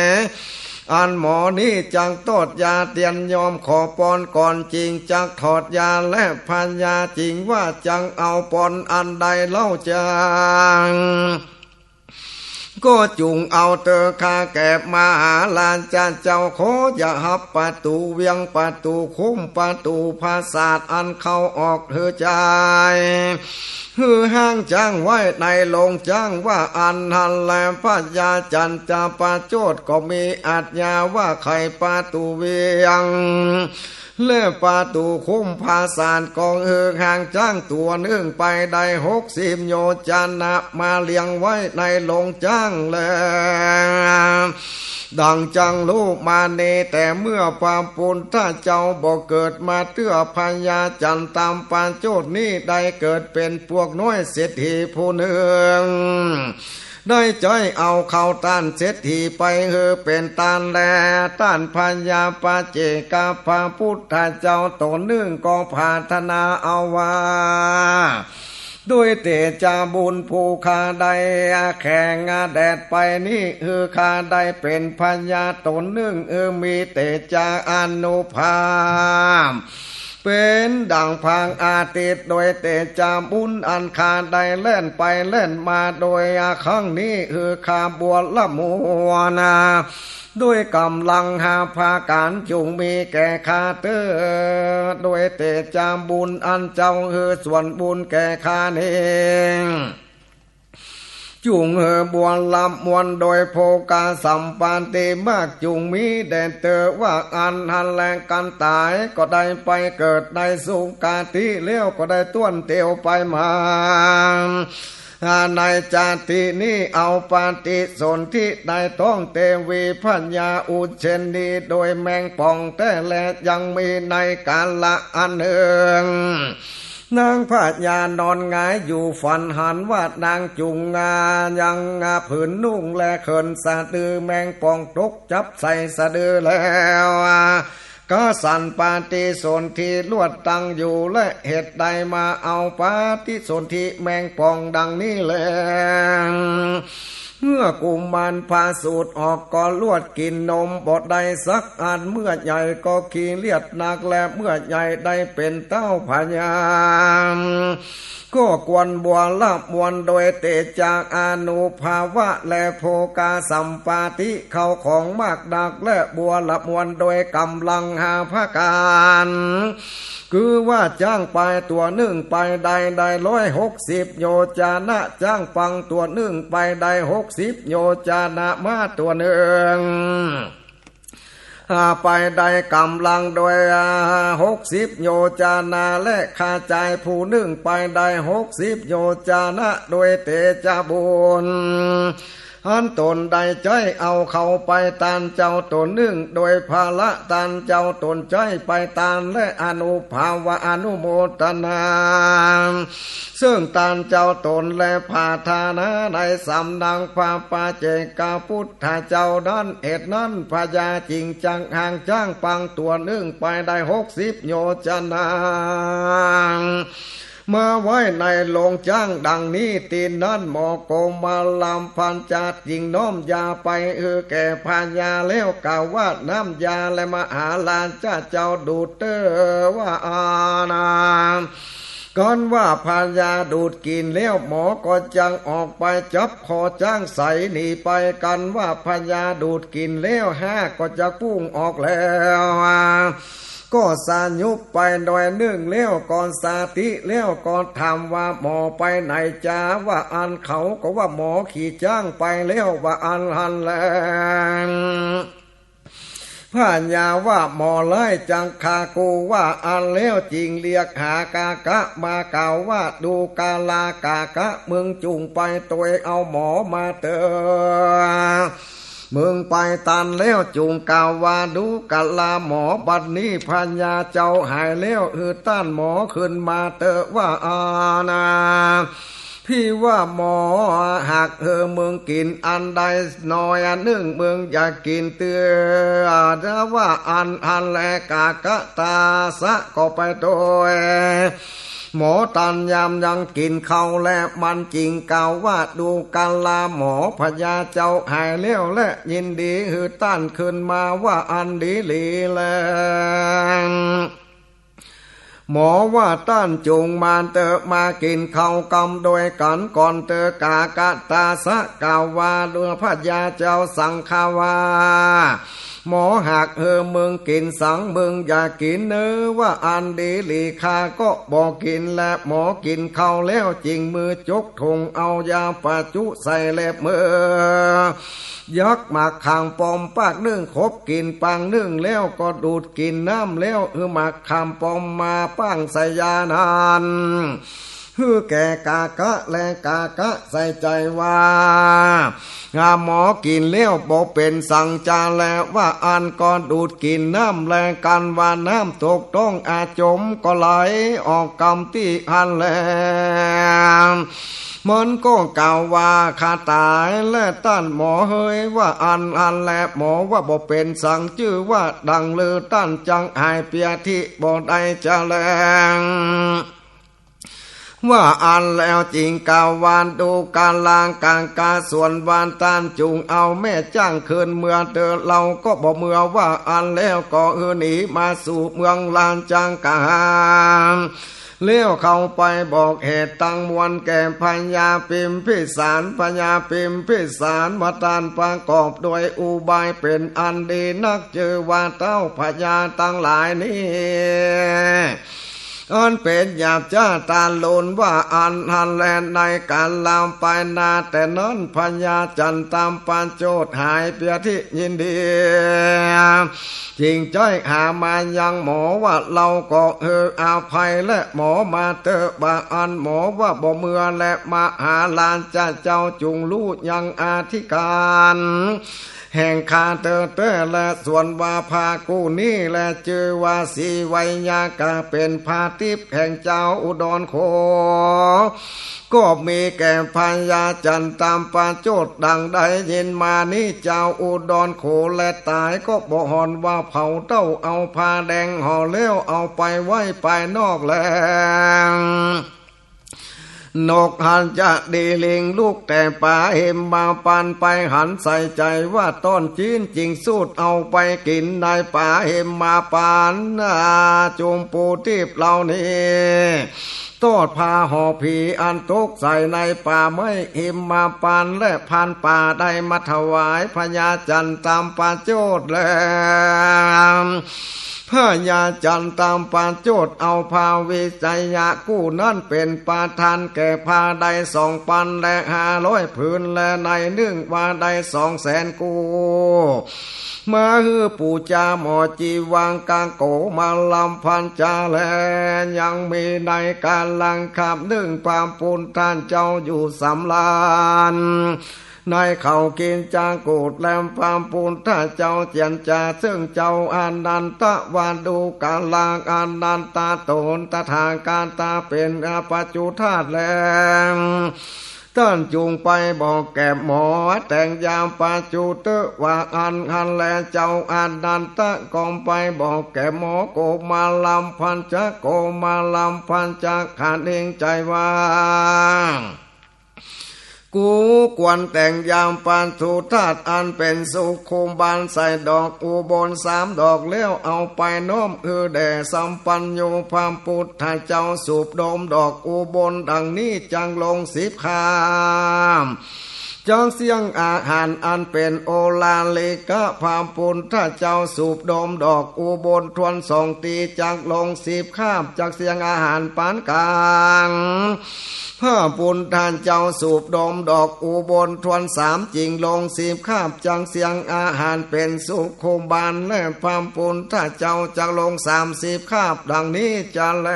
อันหมอนี้จักตอดยาเตียนยอมขอปอนก่อน จึงจักถอดยา และพญาจึงว่า จักเอาปอนอันใดเล่าจัก ก็จุ่งเอาเต๊อะ ข้าแก่มหาราชาเจ้า ขออย่าฮับประตู๋เวียง ประตู๋คุ้ม ประตู๋ปราสาท อันเข้าออกหื้อจาย หื้อฮ้างจ๊างไว้ในโฮงจ๊าง ว่าอั้นหั้นแล พญาจันตประโจทย์ก็มีอาชญาว่า ไขประตู๋เวียง และประตู๋คุ้มปราสาทก็หื้อฮ้างจ๊างตั๋วนึ่งไปได้หกสิบโยชนะ มาเรียงไว้ในโฮงจ๊างแล ดังจักฮู้มานี้ แต่เมื่อพระพุทธเจ้าบ่เกิดมาเตื้อ พญาจันตประโจทย์นี้ได้เกิดเป๋นพวกน้อยเศรษฐีผู้นึ่ง ได้ใจ๊เอาข้าวต้านเศรษฐีไปหื้อเป๋นตานแล ต้านพญาปัจเจกพระพุทธเจ้าต๋นนึ่งก็ปรารถนาเอาว่า ด้วยเตจะบุญผู้ข้าได้แข่งแดดไปนี้ หื้อข้าได้เป๋นพญาต๋นนึ่ง หื้อมีเตจะอานุภาพ เป๋นดั่งพระอาทิตย์ ด้วยเตจะบุญอันข้าได้แล่นไปแล่นมาโดยครั้งนี้ หื้อข้าบัวละมวลนา ด้วยก๋ำลังห้าประก๋านจุ่งมีแก่ข้าเต๊อะ ด้วยเตจะบุญอันเจ้าหื้อส่วนบุญแก่ข้านี้ จุ่งหื้อบัวละมวลโดยโภคสัมปัตติมาก จุ่งมีแด่เต๊อะ ว่าอั้นหั้นแล กันต๋ายก็ได้ไปเกิดในสุคติ แล้วก็ได้ต้วนเตียวไปมา ในจาตินี้เอาปฏิสนธิในต๊องเตวีพญาอุจเชนี โดยแมงป่องแต๊แล ยังมีในกาละอันนึ่ง นางพญานอนหงายอยู่ ฝันหันว่านางจุ่งงายังงาผืนนุ่ง และเขินสะดือ แมงป่องตกจับใส่สะดือแล้ว กระสันปฏิสนธิลวดตั้งอยู่ และเหตุใดมาเอาปฏิสนธิแมงป่องดังนี้แล เมื่อกุมารพาสูติออกก็ลวดกิ๋นนมบ่ได้สักอัน เมื่อใหญ่ก็ขี้เลียดนัก และเมื่อใหญ่ได้เป๋นเต้าพญา ก็ควรบัวละมวลโดยเตจาอานุภาวะ และโภคาสัมปาติ เข้าของมากนัก และบัวละมวลโดยก๋ำลังห้าประก๋าน คือว่าจ๊างไปตั๋วนึ่งไปได้ ได้ร้อยหกสิบโยจนะ จ๊างปังตั๋วนึ่งไปได้หกสิบโยจนะ ม้าตั๋วนึ่ง อ่า ไปได้ก๋ำลังโดย อ่า หกสิบโยจนะ และข้าจายผู้นึ่งไปได้หกสิบโยจนะ โดยเตจาบุญ อันต๋นได้ใจ๊เอาเข้าไป ต้านเจ้าต๋นนึ่งโดยภาละ ต้านเจ้าต๋นใจ๊ไปตาน และอานุภาวะอานุโมตนา เซิ่งต้านเจ้าต๋นและผาทานาในสำนักพระปัจเจกพุทธเจ้านั้น เหตุนั้นพญาจึงจักหางจ๊างปังตั๋วนึ่งไปได้หกสิบโยจนะ มาไว้ในโลงจ๊างดังนี้ ตี้นั้นหมอโกมาลพัญจะจึงน้อมยาไปหื้อแก่พญาแล้ว กล่าวว่าน้ำยาและมหาราชเจ้าดูดเต๊อะ ว่าอานา กันว่าพญาดูดกิ๋นแล้ว หมอก็จักออกไปจับคอจ๊างใสหนีไป กันว่าพญาดูดกิ๋นแล้ว ฮากก็จักพุ่งออกแล้ว ก็สายุบไปหน่อยนึ่งแล้ว ก็สติแล้ว ก็ถามว่าหมอไปไหนจา ว่าอั้น เขาก็ว่าหมอขี่จ๊างไปแล้ว ว่าอั้นหั้นแล พญาว่าหมอไล่จังฆ่ากู ว่าอั้นแล้วจึงเรียกหากากะมากล่าวว่า ดูกาลากากะ มึงจุ่งไปตวยเอาหมอมาเต๊อะ มึงไปตันแล้วจุ่งกล่าวว่า ดูกาลาหมอ บัดนี้พญาเจ้าหายแล้ว หื้อต้านหมอขึ้นมาเต๊อะ ว่าอานา พี่ว่าหมอหากหื้อมึงกิ๋นอันใดหน่อยนึ่ง มึงอย่ากิ๋นเตื้อ ว่าอั้นหั้นแล กากะตาสะก็ไปตวย หมอตันยามยังกิ๋นข้าว และมันจึงกล่าวว่า ดูกาลาหมอ พญาเจ้าหายแล้ว และยินดีหื้อต้านขึ้นมา ว่าอั้นดีหลีแล หมอว่าต้านจุ่งมาเต๊อะ มากิ๋นข้าวกำโดยกั๋นก่อนเต๊อะ กากะตาสะกล่าวว่า ดูพญาเจ้าสังฆาวา หมอหากหื้อมึงกิ๋นสัง มึงอย่ากิ๋นเน้อ ว่าอั้นดีหลี ข้าก็บ่กิ๋นแล หมอกิ๋นข้าวแล้วจึงมือจกถุงเอายาปะจุใส่เล็บมือ ยักหมากขามป้อมปากนึ่ง ขบกิ๋นปางนึ่งแล้ว ก็ดูดกิ๋นน้ำแล้ว หื้อหมากขามป้อมมาป้างใส่ยานั้น หื้อแก่กากะ และกากะใส่ใจ๋ว่า หาหมอกิ๋นแล้วบ่เป๋นสังจาแล ว่าอั้นก็ดูดกิ๋นน้ำแล กันว่าน้ำตกต๊องอาจมก็ไหลออกกำตี้หั้นแล มันก็กล่าวว่า ข้าต๋ายแลต้านหมอเฮย ว่าอั้นหั้นแล หมอว่าบ่เป๋นสัง จื้อว่าดังลือ ต้านจักหายเปียธิบ่ได้จาแล ว่าอั้นแล้วจึงกล่าวว่า ดูกาลากากะ ส่วนว่าต้านจุ่งเอาแม่จ๊างคืนเมือเต๊อะ เฮาก็บ่เมือ ว่าอั้นแล้วก็หื้อหนีมาสู่เมืองราชกังหา แล้วเข้าไปบอกเหตุตังมวลแก่พญาพิมพิสาร พญาพิมพิสารว่าต้านประกอบโดยอุบายเป๋นอันดีนัก จื้อว่าเต้าพญาตังหลายนี้ อันเป๋นหยาบจ๊าทารุณ ว่าอั้นหั้นแล ในก๋าลไปหน้าแต่นั้น พญาจันตามปโจทย์หายเปียธิยินดี จึงใจ๊หามายังหมอว่า เฮาก็หื้ออภัยและหมอมาเต๊อะ ว่าอั้นหมอว่าบ่เมือ และมหาราชเจ้าจุ่งฮู้ยังอธิการ แห่งข้าเต๊อะแต๊แล ส่วนว่าพรากู้นี้แล จื้อว่าสีไวยากะ เป๋นพราติ๊บแห่งจาวอุดรโข ก็มีแก่พญาจันตามปโจทย์ดังได้ยินมานี้ จาวอุดรโขแลต๋ายก็บ่ห่อนว่าเผาเต้า เอาผ้าแดงห่อแล้วเอาไปไว้ภายนอกแล นกหันจะดีลิงลุกแต่ป๋าหิมพานต์ไปหันใส่ใจ๋ว่าต้อนจิ๊น จึงสูดเอาไปกิ๋นในป๋าหิมพานต์ จุมปูทิพย์เหล่านี้ ตอดผ้าห่อผีอันตกใส่ในป่าไม้หิมพานต์ และพรานป่าได้มาถวายพญาจันตำปะโจทย์แล้ว พญาจันตำปะโจทย์เอาพระวิชยะคู่นั้นเป๋นประธานแก่ผ้าได้สองปันและห้าร้อยผืน และในนึ่งว่าได้สองแสนคู่ มาหื้อปู๋จาหมอจีวังกังโกมาลำพันจาแล ยังมีในก๋านหลังคาบนึ่งพระปุณธเจ้าอยู่สำราญ ในเขากิจจกูฏ และพระปุณธเจ้าเจียรจา เซิ่งเจ้าอานันทวาดูกาลาอานันทะโตนตถาคตาเป๋นอปัจจุธาตุแล้ว ต้านจุ่งไปบอกแก่หมอแต่งยาปัจจุเตอะว่าอั้นหั้นแล เจ้าอานันทะก็ไปบอกแก่หมอโกมาลำพันจา โกมาลำพันจา ขะเน่งใจ๋ว่า กูควรแต่งยาปัจจุธาตุอันเป๋นสุขุมบาลใส่ดอกอุบลสามดอกแล้ว เอาไปน้อมหื้อแด่สัพพัญญูพระปุณธเจ้าสูบดมดอกอุบลดังนี้ จักลงสิบคาบ จักเสี้ยงอาหารอันเป๋นโอลาลิกะ พระปุณธเจ้าสูบดมดอกอุบลถ้วนสองตี จักลงสิบคาบ จักเสี้ยงอาหารปานก๋าง พระปุณธเจ้าสูบดมดอกอุบลถ้วนสาม จึงลงสิบคาบ จักเสี้ยงอาหารเป๋นสุขุมบาล และพระปุณธเจ้าจักลงสามสิบคาบ ดังนี้จะแล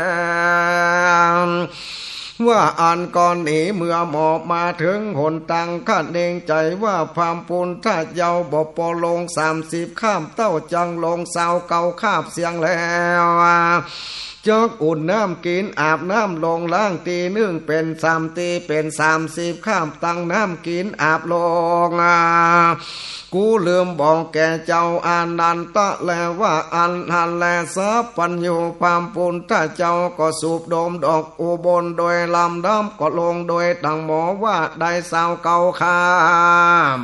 ว่าอั้นก็หนี เมื่อหมอมาเถิงหนตาง ขะเน่งใจ๋ว่าพระปุณธเจ้าบ่ปอลงสามสิบคาบเต้า จักลงซาวเก้าคาบเสี้ยงแล้ว จักอุ่นน้ำกิ๋นอาบน้ำลงล้างตี้นึ่งเป๋นสามตี้ เป๋นสามสิบคาบ ตังน้ำกิ๋นอาบลง กูลืมบอกแก่เจ้าอานันทะแลว่าอั้นหั้นแล สัพพัญญูพระปุณธเจ้าก็สูบดมดอกอุบลโดยลำดับ ก็ลงโดยดังหมอว่าได้ซาวเก้าคาบ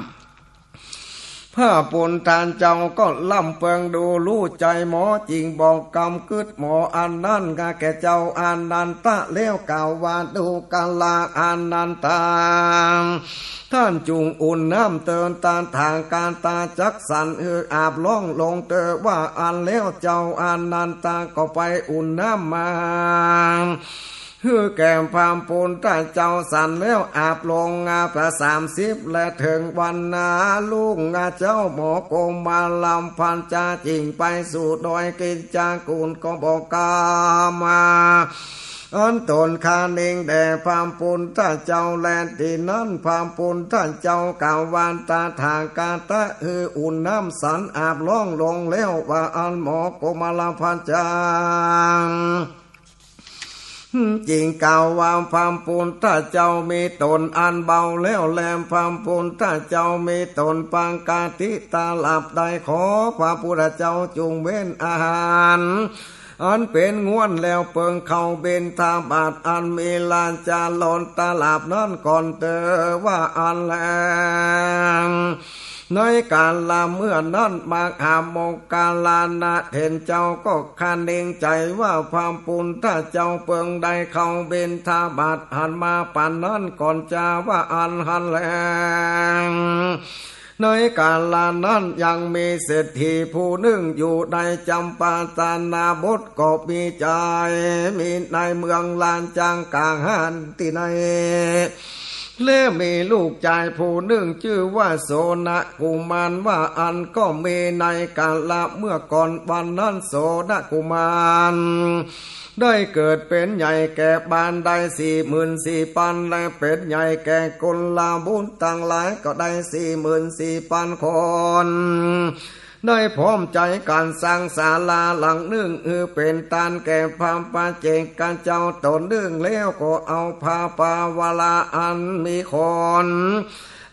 พระปุณธเจ้าก็ล้ำเปิงดูฮู้ใจ๋หมอ จึงบอกกำกึ๊ดหมออันนั้นแก่เจ้าอานันทะแล้วกล่าวว่า ดูกราอานันทา ต้านจุ่งอุ่นน้ำเตินตาถางกาตาจักสันหื้ออาบล่องลงเตอว่าอั้นแล้ว เจ้าอานันทะก็ไปอุ่นน้ำมา หื้อแก่พระปุณธเจ้าสันแล้วอาบลงอาบสามสิบ และเถิงวันนารุ่งเจ้าหมอโกมาลำพันจาจึงไปสู่ดอยกิจจกูฏ ก็บอกกำอันตนขะเน่งแด่พระปุณธเจ้า และตี้นั้นพระปุณธเจ้ากล่าวว่า ตถาคตะหื้ออุ่นน้ำสันอาบล่องลงแล้วว่าอั้น หมอโกมาลพันจา จึงกล่าวว่าพระปุณธเจ้ามีตนอันเบาแล้วแล พระปุณธเจ้ามีตนปกติตาหลับได้ ขอพระปุณธเจ้าจุ่งเว้นอาหารอันเป๋นง่วนแล้วเปิงเข้าบิณฑบาตอันมีราชารสตาหลับนั้นก่อนเตอว่าอั้นแล ในกาละเมื่อนั้นมหาโมคคัลลานะเถรเจ้าก็ขะเน่งใจ๋ว่าพระปุณธเจ้าเปิงได้เข้าบิณฑบาตหันมาปานนั้นก่อนจาว่าอั้นหั้นแล ในกาละนั้นยังมีเศรษฐีผู้นึ่งอยู่ในจัมปาสนบทก็มีใจ๋ มีในเมืองราชจักรตี้ใน และมีลูกจายผู้นึ่งจื้อว่าโสณกุมารว่าอั้น ก็มีในกาละเมื่อก่อนวันนั้นโสณกุมารได้เกิดเป๋นใหญ่แก่บ้านได้สี่หมื่นสี่ปัน และเป๋นใหญ่แก่กุลบุตรตังหลายก็ได้สี่หมื่นสี่ปันคน ได้พร้อมใจ๋กั๋นสร้างศาลาหลังนึ่งหื้อเป๋นตานแก่พระปัจเจกเจ้าต๋นนึ่ง แล้วก็เอาผ้าปาวาระอันมีขน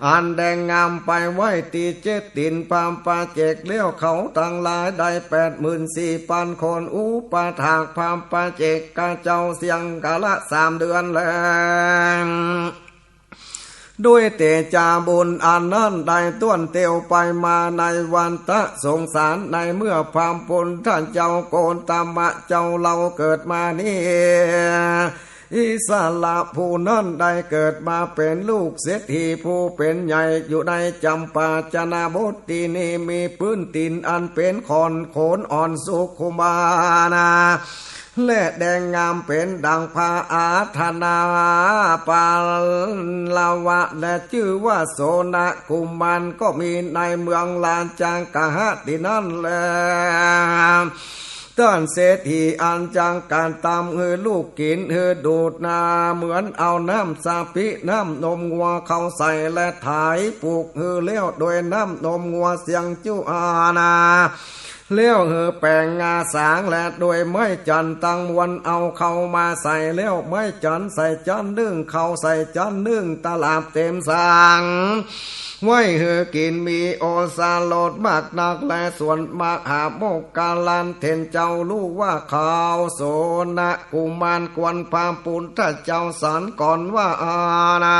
อันแดงงามไปไว้ตี้เจ๊ดินพระปัจเจกแล้ว เขาตังหลายได้แปดหมื่นสี่ปันคน อุปถากพระปัจเจกเจ้าเสียงกาละสามเดือนแล ด้วยเตจาบุญอันนั้นได้ต้วนเตียวไปมาในวัฏฏะสงสาร ในเมื่อพระปุณธเจ้าโกตมะเจ้าเฮาเกิดมานี้ อิสระผู้นั้นได้เกิดมาเป๋นลูกเศรษฐีผู้เป๋นใหญ่อยู่ในจัมปาชนบทตี้นี้ มีปื้นดินอันเป๋นขอนโขนอ่อนสุขุมมานา และแดงงามเป๋นดั่งพระอาทนาปาลวะ และจื้อว่าโสณกุมาร ก็มีในเมืองราชคฤหะตี้นั้นแล ต้านเศรษฐีอันจักกระตำหื้อลูกกิ๋นหื้อดูดนา เหมือนเอาน้ำสาปิ น้ำนมงัวเข้าใส่และไถปลุกหื้อแล้วโดยน้ำนมงัวเสียงจุอานา แล้วหื้อแป๋งงาสางและโดยไม้จันทร์ตังมวลเอาเข้ามาใส่แล้ว ไม้จันทร์ใส่จั้นนึ่ง เข้าใส่จั้นนึ่ง ตลาดเต๋มสาง ไว้หื้อกิ๋นมีโอษถรสมากนักแล ส่วนมหาโมคคัลลาเถรเจ้าฮู้ว่าข้าวโสณกุมารกวนพระปุณธเจ้าสันก่อนว่าอานา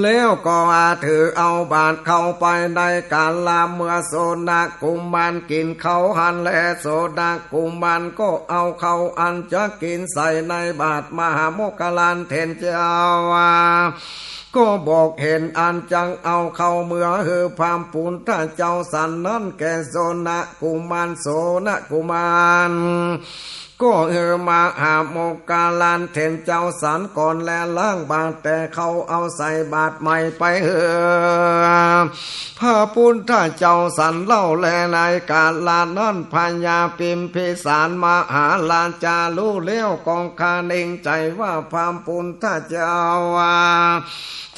แล้วก็ถือเอาบาตรเข้าไปในกาละเมื่อโสณกุมารกิ๋นข้าวหั้นแล โสณกุมารก็เอาข้าวอันจักกิ๋นใส่ในบาตรมหาโมคคัลลาเถรเจ้า ก็บอกเหตุอันจักเอาข้าวเมือหื้อพระปุณธเจ้าสันนั้นแก่โสณกุมาร โสณกุมาร ก็หื้อมหาโมคคัลลาเถรเจ้าสันก่อนและล้างบาตรแต่ข้าวเอาใส่บาตรใหม่ไปหื้อพระปุณธเจ้าสันเล่าแล ในกาละนั้นพญาพิมพิสารมหาราชาฮู้แล้วก็คะเนงใจ๋ว่าพระปุณธเจ้า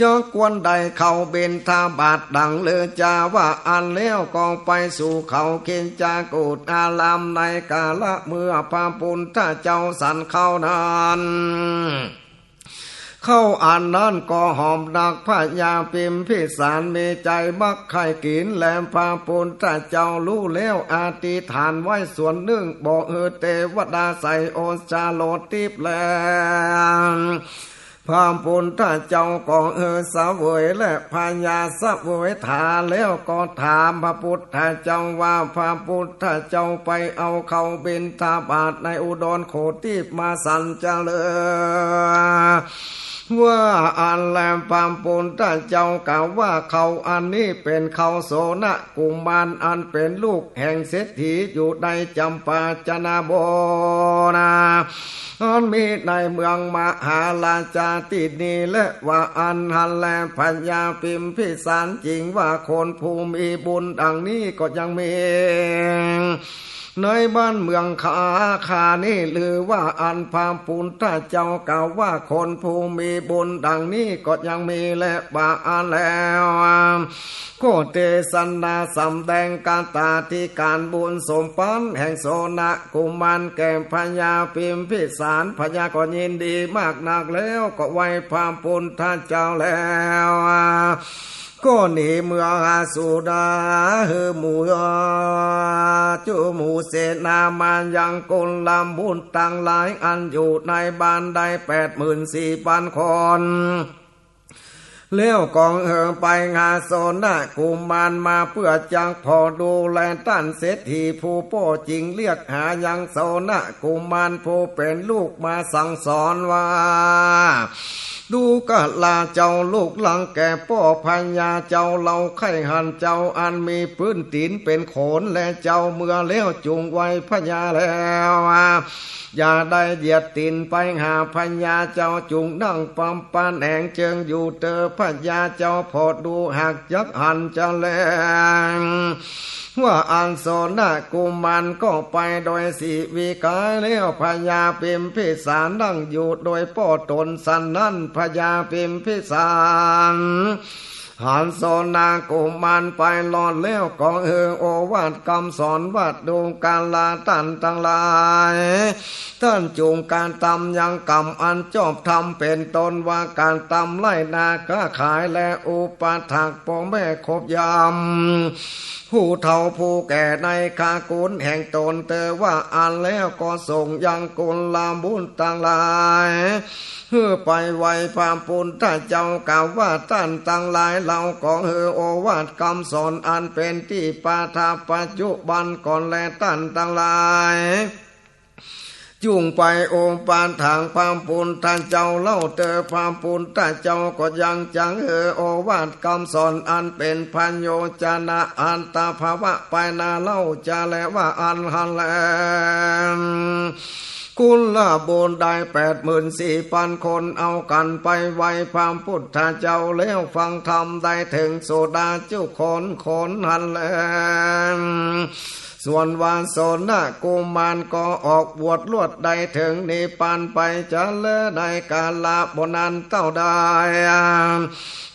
จักควรได้เข้าบิณฑบาตดังฤๅจาว่าอั้นแล้วก็ไปสู่เขาคิชกูฏอารามในกาละเมื่อพระปุณธเจ้าสันเข้านั้น เข้าอันนั้นก็หอมนัก พญาพิมพิสารมีใจ๋มักใค่กิ๋น และพระปุณธเจ้าฮู้แล้วอธิษฐานไว้ส่วนนึ่ง บ่หื้อเตวดาใส่โอษถรสทิพย์แล พระปุณธเจ้าก็หื้อเสวยและพญาเสวยถาแล้วก็ถามพระปุณธเจ้าว่า พระปุณธเจ้าไปเอาเข้าบิณฑบาตในอุดรโขทิพย์มาสันจะเหลือ ว่าอั้นแล พระปุณธเจ้ากล่าวว่าข้าวอันนี้เป๋นข้าวโสณกุมารอันเป๋นลูกแห่งเศรษฐีอยู่ในจัมปาชนบทนา อันมีในเมืองมหาราชาตี้นี้แล ว่าอั้นหั้นแล พญาพิมพิสารจึงว่าคนผู้มีบุญดังนี้ก็ยังมีในบ้านเมืองข้าข้านี้หรือ ว่าอั้นพระปุณธเจ้ากล่าวว่าคนผู้มีบุญดังนี้ก็ยังมีแล ว่าอั้นแล้ว ก็เตสนาสำแดงคาถาธิการบุญสมปันแห่งโสณกุมารแก่พญาพิมพิสาร พญาก็ยินดีมากนักแล้วก็ไหว้พระปุณธเจ้าแล้ว ก็หนีเมืองสุดาหื้อหมู่จุหมู่เสนามายังกุลบุตรตังหลายอันอยู่ในบ้านได้แปดหมื่นสี่ปันคน แล้วก็หื้อไปหาโสณกุมารมาเปื้อจักผ่อดูแลต้านเศรษฐีผู้ป้อ จึงเรียกหายังโสณกุมารผู้เป๋นลูกมาสั่งสอนว่า ดูกราเจ้าลูกหลังแก่ป้อ พญาเจ้าเฮาใค่หันเจ้าอันมีปื้นตี๋นเป๋นโขน และเจ้าเมือแล้วจุ่งไหว้พญาแล้ว อย่าได้เหยียดตี๋นไปหาพญาเจ้า จุ่งนั่งปำปะแหนงเจิงอยู่เต๊อะ พญาเจ้าผ่อดูหากจักหันจะแล ว่าอั้นโสณกุมารก็ไปโดยสีวิกายแล้ว พญาพิมพิสารนั่งอยู่โดยป้อต๋นสันนั้น พญาพิมพิสาร หันโสณกุมารไปรอดแล้ว ก็หื้อโอวาทกำสอนว่า ดูกราต้านตังหลาย ต้านจุ่งกระตำยังกรรมอันจอบธรรม เป๋นต้นว่ากระตำไฮ่นาค้าขาย และอุปัฏฐากป้อแม่คบยาม ผู้เฒ่าผู้แก่ในคากุลแห่งต๋น เตอว่าอั้นแล้วก็ส่งยังกุลบุตรตังหลาย หื้อไปไหว้พระปุทธเจ้ากล่าวว่า ต้านตังหลาย เฮาก็หื้อโอวาทกำสอนอันเป๋นตี้ประทับปัจจุบันก่อนแล ต้านตังหลาย จุ่งไปอุปัฏฐากพระปุทธเจ้าเล่า เตอพระปุทธเจ้าก็ยังจักหื้อโอวาทกำสอนอันเป๋นพโยจนะอัตถภาวะไปนาเล่าจะแลว่าอั้นหั้นแล กุลบุตรได้แปดหมื่นสี่ปันคน เอากั๋นไปไหว้พระปุทธเจ้าแล้วฟังธรรมได้เถิงโสดาจุคนคนหั้นแล ส่วนว่าโสณกุมารก็ออกบวชรวดได้เถิงนิพพานไปจะแล ในกาละบ่นั้นเต้าได้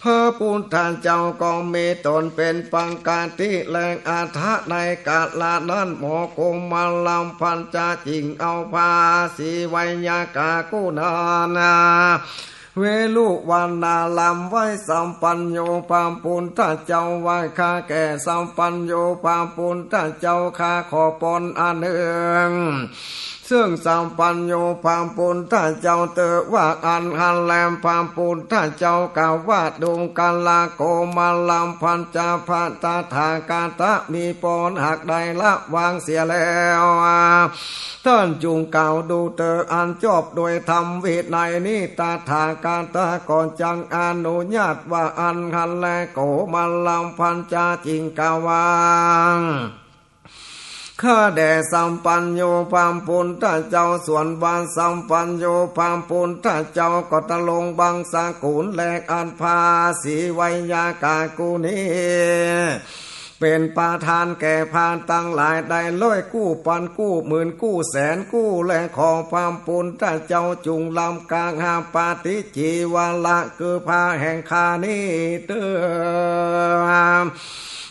พระปุทธเจ้าก็มีต๋นเป๋นปกติแล อัฏฐะในกาละนั้น หมอกุมารพัญจะจึ่งเอาพระศรีไวยาคากู้นั้น เวฬุวันนารามไหว้สัพพัญญูพระปุทธเจ้าว่า ข้าแก่สัพพัญญูพระปุทธเจ้า ข้าขอปอนอันนึ่ง เซิ่งสัพพัญญูพระปุทธเจ้าเตอว่าอั้นหั้นแล พระปุทธเจ้ากล่าวว่า ดูกรากุมารพัญจะ พระตถาคตะมีปอนหากได้ละวางเสียแล้ว ต้านจุ่งกล่าวดูเตออันจอบโดยธรรมวินัยนี้ ตถาคตะก็จักอนุญาตว่าอั้นหั้นแล กุมารพัญจะจึ่งกล่าวว่า ข้าแด่สัพพัญญูพระปุทธเจ้า ส่วนว่าสัพพัญญูพระปุทธเจ้าก็ตรงบังสกุลแล อันพระศรีไวยาคากู้นี้ เป๋นประธานแก่พระตังหลายได้ร้อยกู้ ปันกู้ หมื่นกู้ แสนกู้ และขอพระปุทธเจ้าจุ่งรับกาหาปฏิจีวระ คือผ้าแห่งข้านี้เตอ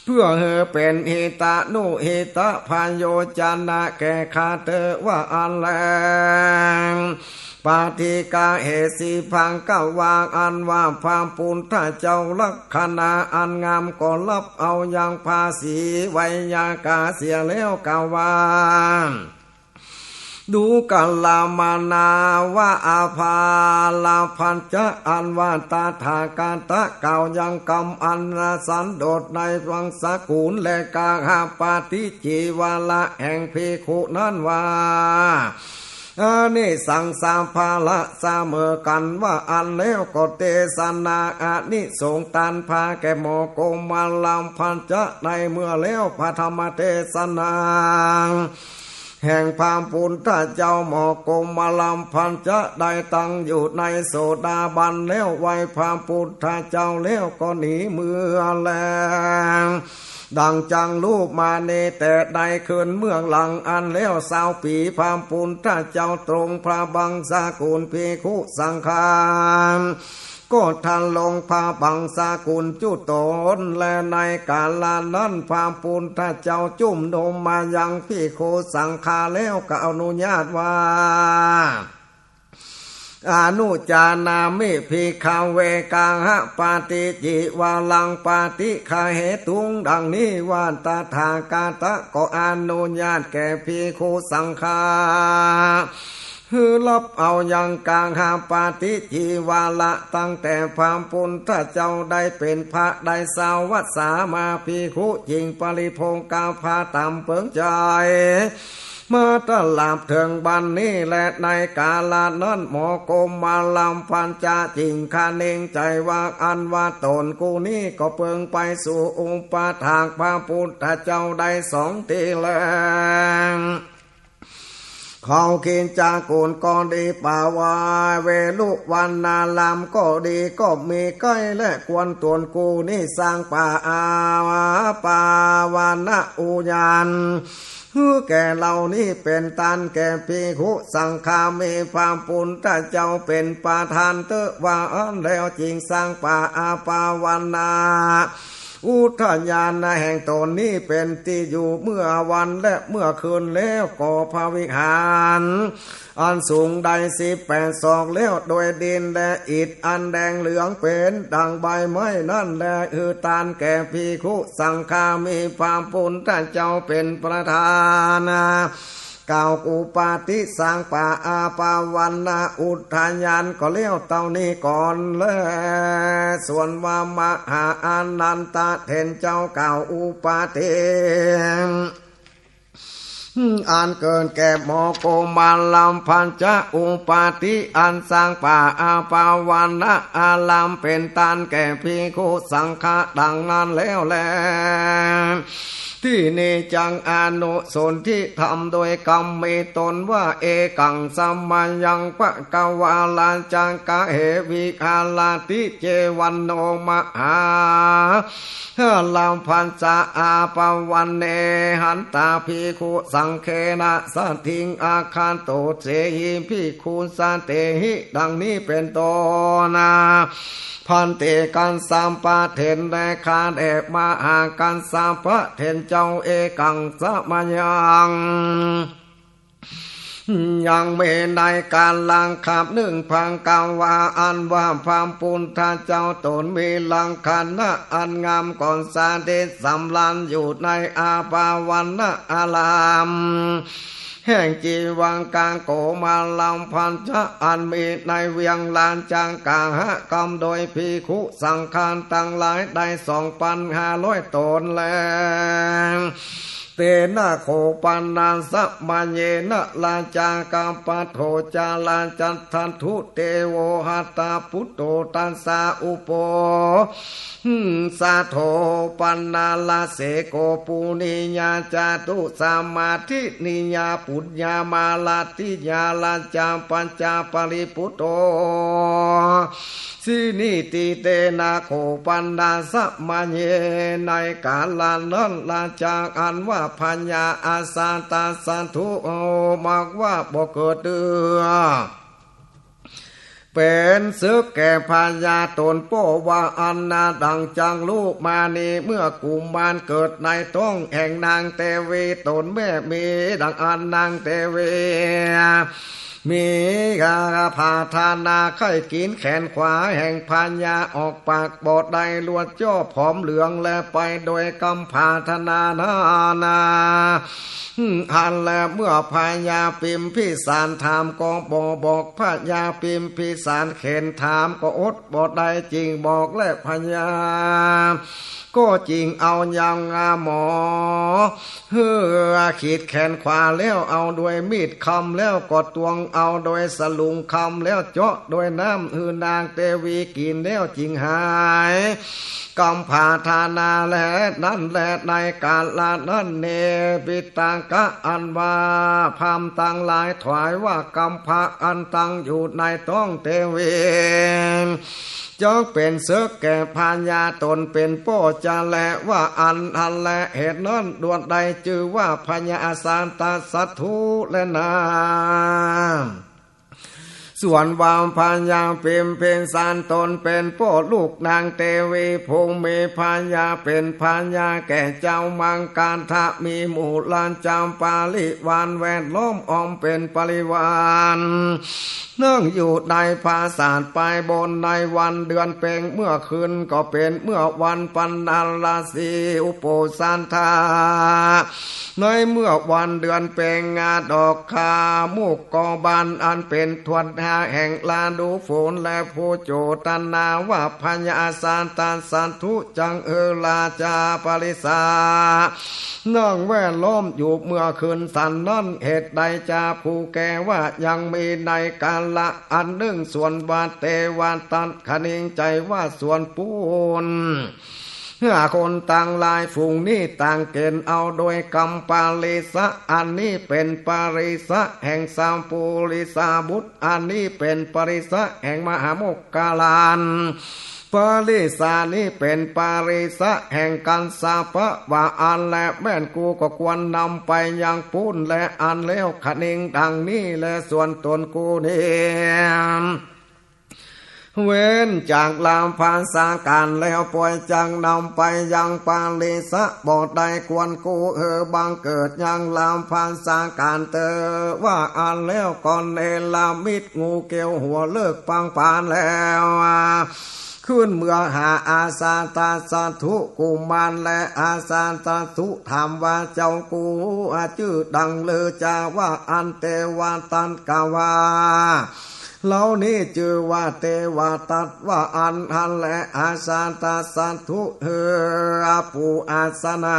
เปื้อหื้อเป๋นหิตานุหิตะพโยจนะแก่ข้าเตอว่าอั้นแล ปาฏิฆะเหสีภะคะวา อันว่าพระปุทธเจ้าลักษณะอันงามก็รับเอายังพระศรีไวยาคาเสียแล้วกล่าวว่า ดูกรามานาวะอาภาลพัญจะ อันว่าตถาคตะกล่าวยังกำอันสันโดษในบังสกุลและกาหาปฏิจีวระแห่งภิกขุนั้นว่า อานิสังสาภาละเสมอกั๋นว่าอั้นแล้วก็เตสนาอานิสงส์ตานพระแก่หมอกุมารพัญจะในเมื่อแล้วพระธรรมเตสนา แห่งพระปุทธเจ้าหมอกุมารพัญจะได้ตั้งอยู่ในโสดาบันแล้วไหว้พระปุทธเจ้าแล้วก็หนีเมือแล ดังจักฮู้มานี้แต๊ในคืนเมืองหลังอั้นแล้วซาวปี๋พระปุทธเจ้าตรงพระบังสกุลภิกขุสังฆา ก็ทันลงพระบังสกุลจุตน และในกาละนั้นพระปุทธเจ้าจุ่มนุมมายังภิกขุสังฆาแล้วก็อนุญาตว่า อนุจานามิภิกขเว กาหปฏิจีวรังปฏิฆาเหตุง ดังนี้ว่าตถาคตะก็อนุญาตแก่ภิกขุสังฆา หื้อฮับเอายังกาหปฏิจีวระตั้งแต่พระปุทธเจ้าได้เป๋นพระได้สาวสามาภิกขุจึงปริโภคกาพาต๋ามเปิงใจ๋ มาตลอดเถิงบัดนี้ และในกาละนั้นหมอกุมารพัญจะจึงคะนึงใจ๋ว่าอันว่าต๋นกู้นี้ก็เปิงไปสู่อุปถากพระปุทธเจ้าได้สองตี้แล เขาคิดจากูลก็ดี ป่าว่าเวฬุวันนารามก็ดี ก็มีใก้และควรต๋นกู้นี้สร้างป่าอาปาวณอุญาณ แก่เฮานี้เป๋นตานแก่ภิกขุสังฆา มีพระปุทธเจ้าเป๋นประธานเต๊อะ ว่าอั้นแล้วจึงสร้างปาอาภาวนา อุทยานแห่งต๋นนี้เป๋นตี้อยู่เมื่อวันและเมื่อคืน แล้วก่อพระวิหาร อันสูงได้สิบแปดศอก แล้วโดยดินและอิฐอันแดงเหลืองเป๋นดั่งใบไม้นั้นแล หื้อตานแก่ภิกขุสังฆา มีพระปุทธเจ้าเป๋นประธาน กล่าวอุปาติสร้างปาอาภาวนาอุทยานก็แล้วเต้านี้ก่อนแล ส่วนว่ามหาอานันทะเถรเจ้ากล่าวอุปาติ อันเกิดแก่หมอโกมาลพัญจะ อุปาทิอันสร้างปาอาภาวนาอารามเป๋นตานแก่ภิกขุสังฆาดังนั้นแล้วแล ทีนี้จักอนุสนธิธรรมโดยกำมีตนว่า เอกังสะมะยัง ภะคะวา ราชา กะเห วิหารติ เจวันโน มหา ลพัญจะ อาภะวันเน หันตา ภิกขุสังฆเณ สัตถิง อาคันตุ เสหิ ภิกขุ สะเตหิ ดังนี้เป๋นต้น พันเต กัสสปะเถร แลข้าแด่มหากัสสปะเถรเจ้า เอกังสะมะยัง ยังมีในกาละคาบนึ่ง ภะคะวา อันว่าพระปุทธเจ้าต๋นมีลักษณะอันงามก็สถิตสำราญอยู่ในอาภาวนาอาราม แห่งจีวังคโกมาลพัญจะ อันมีในเวียงราชคฤหกำโดยภิกขุสังฆาตังหลายได้สองปันห้าร้อยต๋นแล เตนะโขปะนะสะมะเยนะ ราชากัปปะโท จาราจัตถันตุ เตโว หัตถะปุตโต ตัสสะ อุโป สะโท ปะนะละเสโก ปุณณียา จาตุสมาทินียา ปุญญามาลาทิยา ราชาปัจจาปะริปุตโต สินีติ เตนะโขปะนะสะมะเย ในกาละนั้นราชาอันว่าพญาอสาตสัตถุ มากว่าบ่เกิดเตื้อ เป๋นเสกแก่พญาต๋นป้อว่าอั้นนา ดังจักฮู้มานี้ เมื่อกุมารเกิดในต๊องแห่งนางเตวีต๋นแม่มี ดังอั้นนางเตวี มีปรารถนาใค่กิ๋นแขนขวาแห่งพญา ออกปากบ่ได้ ลวดจ้อผอมเหลืองแลไปโดยกำปรารถนานานา อันแลเมื่อพญาพิมพิสารถามก็บ่บอก พญาพิมพิสารเข็ญถามก็อดบ่ได้ จึงบอกแลพญา ก็จึงเอายังหมอ หื้อขีดแขนขวาแล้วเอาด้วยมีดคำ แล้วก็ตวงเอาโดยสลุงคำ แล้วเจาะโดยน้ำหื้อนางเตวีกิ๋นแล้วจึงหายกำปรารถนาแล นั้นแลในกาละนั้นเนปิตากะอันว่าพราหมณ์ตังหลายถวายว่ากำพร้าอันตั้งอยู่ในต๊องเตวี จักเป๋นเสกแก่พญาต๋นเป๋นป้อจะแลว่าอั้น อันแลเหตุนั้นดวดได้จื้อว่าพญาอสาตสัตถุแลนา ส่วนว่าพญาพิมพิสารต๋นเป๋นป้อลูกนางเตวีผู้มีพญาเป๋นพญาแก่เจ้ามังกรทะ มีหมู่ราชาบริวารแวดล้อมอ้อมเป๋นบริวาร นั่งอยู่ในปราสาทปลายบนในวันเดือนเพ็ง เมื่อคืนก็เป๋นเมื่อวันปันนรสีอุโปสถา ในเมื่อวันเดือนเพ็งงาดอกคามุกก็บานอันเป๋นทวดหาแห่งฤดูฝน และผู้โจทนาว่าพญาอสาตสัตถุจักหื้อราชาปริสา นั่งแวดล้อมอยู่เมื่อคืนสันนั้น เหตุใดจาผู้แก่ว่ายังมีในกาละอันนึ่ง ส่วนว่าเตวะตัดขะนิงใจ๋ว่าส่วนปูน หาคนตังหลายฝูงนี้ต่างเก๋ณฑ์เอาโดยกำปริสะ อันนี้เป๋นปริสะแห่งสามปุริสาบุตร อันนี้เป๋นปริสะแห่งมหาโมคคัลลาน ปริสานี้เป๋นปริสาแห่งกัสสปะ ว่าอั้นแล แม่นกูก็ควรนำไปยังปู้นแล อันแล้วคะเนงดังนี้แล ส่วนตนกูนี้ เว้นจากลาภัสก๋านแล้ว ป่วยจักนำไปยังปริสาบ่ได้ ควรกูเออบังเกิดยังลาภัสก๋านเตอ ว่าอั้นแล้วก็เนรมิตงูเขียวหัวเลิกปังปานแล้ว ขึ้นเมือหาอาสาตสัตถุกุมาร และอาสาตสัตถุถามว่า เจ้ากูจื้อดังเลือจา ว่าอั้น เตวทัตกล่าวว่า เฮานี้จื้อว่าเตวทัต ว่าอั้นหั้นแล อาสาตสัตถุเออ ปู๋อาสนะ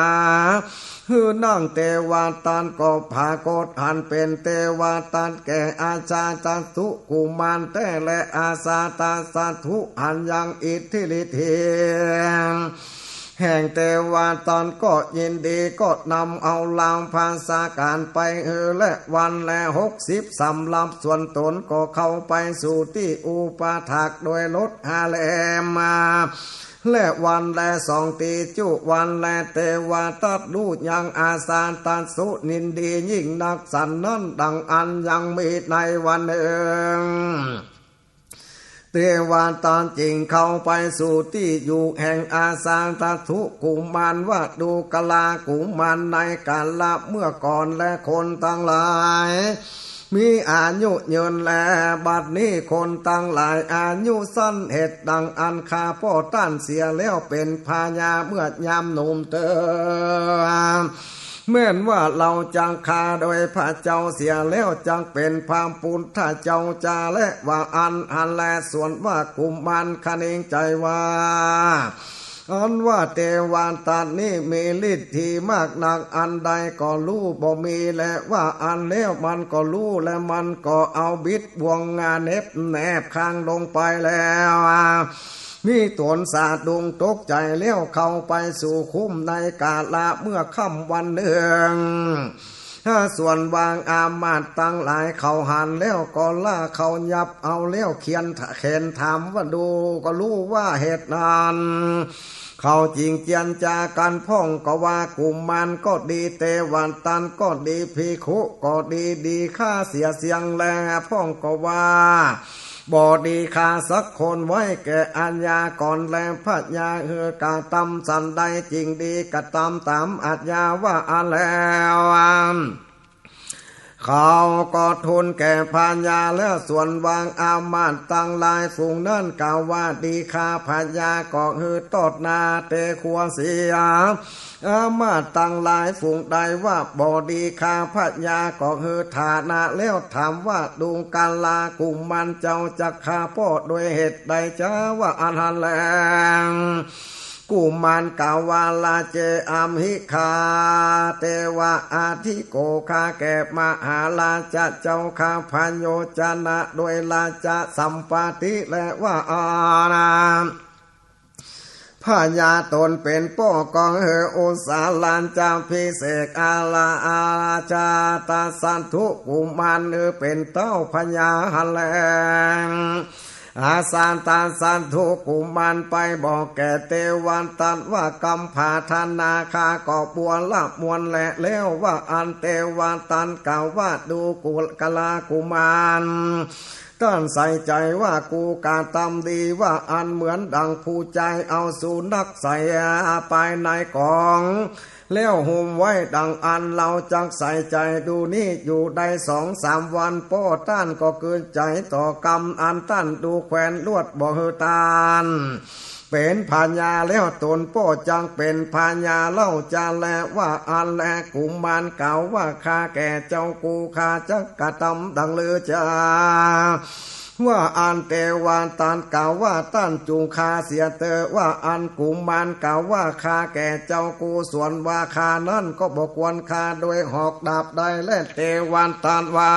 หื้อนั่ง เตวทัตก็ผากฏหันเป๋นเตวทัตแก่อาสาตสัตถุกุมารแต๊แล อาสาตสัตถุหันยังอิทธิฤทธิแห่งเตวทัตก็ยินดี ก็นำเอาลาภัสก๋านไปเออ และวันละหกสิบสำรับ ส่วนตนก็เข้าไปสู่ตี้อุปถากโดยรถหาแลมา และวันละสองตี้ จุวัน และเตวทัตฮู้ยังอาสาตสัตถุยินดียิ่งนักสันนั้น ดังอั้นยังมีในวันนึ่ง เตวทัตจึงเข้าไปสู่ตี้อยู่แห่งอาสาตสัตถุกุมาร ว่าดูกรากุมารในกาละเมื่อก่อน และคนตังหลาย มีอายุยืนแล บัดนี้คนตังหลายอายุสั้น เหตุดังอั้นข้าพ่อต้านเสียแล้วเป๋นพญาเมื่อยามหนุ่มเตอ แม่นว่าเฮาจักฆ่าโดยพระเจ้าเสียแล้ว จักเป๋นพระพุทธเจ้าจา และว่าอั้นหั้นแล ส่วนว่ากุมารคะเนงใจ๋ว่า อันว่าเตวทัตนี้มีฤทธิมากนัก อันใดก็ฮู้บ่มี และว่าอั้นแล้วมันก็ฮู้ และมันก็เอาบิดบ่วงงาเหน็บแนบข้างลงไปแล้ว มีต๋นสะดุ้งตกใจ๋แล้ว เข้าไปสู่คุ้มในกาละเมื่อค่ำวันนึ่ง ส่วนว่าอามาตย์ตังหลายเขาหันแล้วก็ล่าเขายับเอาแล้ว เขียน เข็นถามว่าดูกราว่าเหตุนั้น เขาจึงเจียรจากั๋นพ่องก็ว่า กุมารก็ดี เตวทัตก็ดี ภิกขุก็ดี ดีข้าเสียเสี้ยงแล พ่องก็ว่า บ่ดีข้าสักคน ไว้แก่อาชญากรแล พญาหื้อกระตำสันใดจึงดี กระตำต๋ามอาชญา ว่าอั้นแล้ว เขาก็ทูลแก่พญาแล้ว ส่วนว่าอามาตย์ตังหลายฝูงนั้นกล่าวว่า ดีข้าพญาก็หื้อตอดหน้าเตขัวเสีย อามาตย์ตังหลายฝูงใดว่า บ่ดีข้าพญาก็หื้อฐานะแล้ว ถามว่าดูกรากุมารเจ้าจักฆ่าพ่อโดยเหตุใดจา ว่าอั้นหั้นแล กุมารกล่าวว่า ราเจ อัมหิคา เตวะ อธิโก ข้าแก่มหาราชะเจ้าข้า พระโยชนะโดยราชสัมปัตติ และว่าอั้น พญาต๋นเป๋นป้อก็หื้ออุสสาราชาภิเษกอารา อาราชาตสัตถุกุมารหื้อเป๋นเต้าพญาหั้นแล อาสาตสัตถุกุมารไปบอกแก่เตวทัตว่ากำผาทนาข้าก็บัวละมวลแลแล้ว ว่าอั้นเตวทัตกล่าวว่าดูกุ กรากุมาร ต้านใส่ใจ๋ว่ากูกระตำดี ว่าอั้นเหมือนดังผู้ใจ๋เอาสุนัขใส่ภายในก๋อง แล้วหุ้มไว้ดังอั้น เฮาจักใส่ใจ๋ดูนี้อยู่ได้สองสามวัน ป้อต้านก็กึ๊ดใจ๋ต่อกำอันต้านดูแควนลวดบ่หื้อต้านเป๋นพญาแล้ว ต๋นป้อจักเป๋นพญาเล่าจาแล ว่าอั้นแล กุมารกล่าวว่าข้าแก่เจ้ากู ข้าจักกระตำดังลือจา ว่าอั้นเตวทัตกล่าวว่าต้านจุ่งฆ่าเสียเตอ ว่าอั้นกุมารกล่าวว่าข้าแก่เจ้ากู ส่วนว่าฆ่านั้นก็บ่ควรฆ่าโดยหอกดาบใด และเตวทัตว่า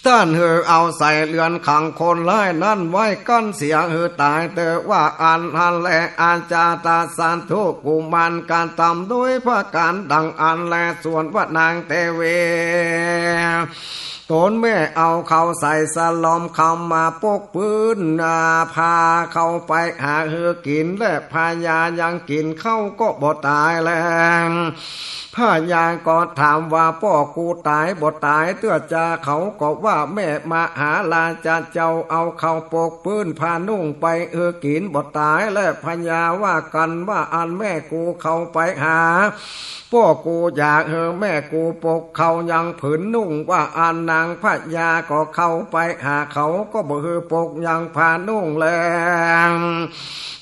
ต้านหื้อเอาใส่เฮือนขังคนร้ายนั้นไว้กั้นเสียหื้อต๋ายเตอ ว่าอั้นหั้นแล อาสาตสัตถุกุมารกระตำโดยประก๋านดังอั้นแล ส่วนว่านางเตวี ต๋นแม่เอาเข้าใส่สะหลอมคำมาปกปื้น อ่า พาเข้าไปหาหื้อกิ๋น และพญายังกิ๋นข้าวก็บ่ต๋ายแล พญาก็ถามว่า ป้อกูต๋ายบ่ต๋ายเตื้อจา เขาก็ว่า แม่มหาราชาเจ้าเอาเข้าปกปื้น ผ้านุ่งไปหื้อกิ๋นบ่ต๋าย และพญาว่ากั๋นว่า อันแม่กูเข้าไปหา ป้อกูอยากหื้อแม่กูปกเข้ายังผืนนุ่ง ว่าอั้น นางพญาก็เข้าไปหาเขา ก็บ่หื้อปกยังผ้านุ่งแล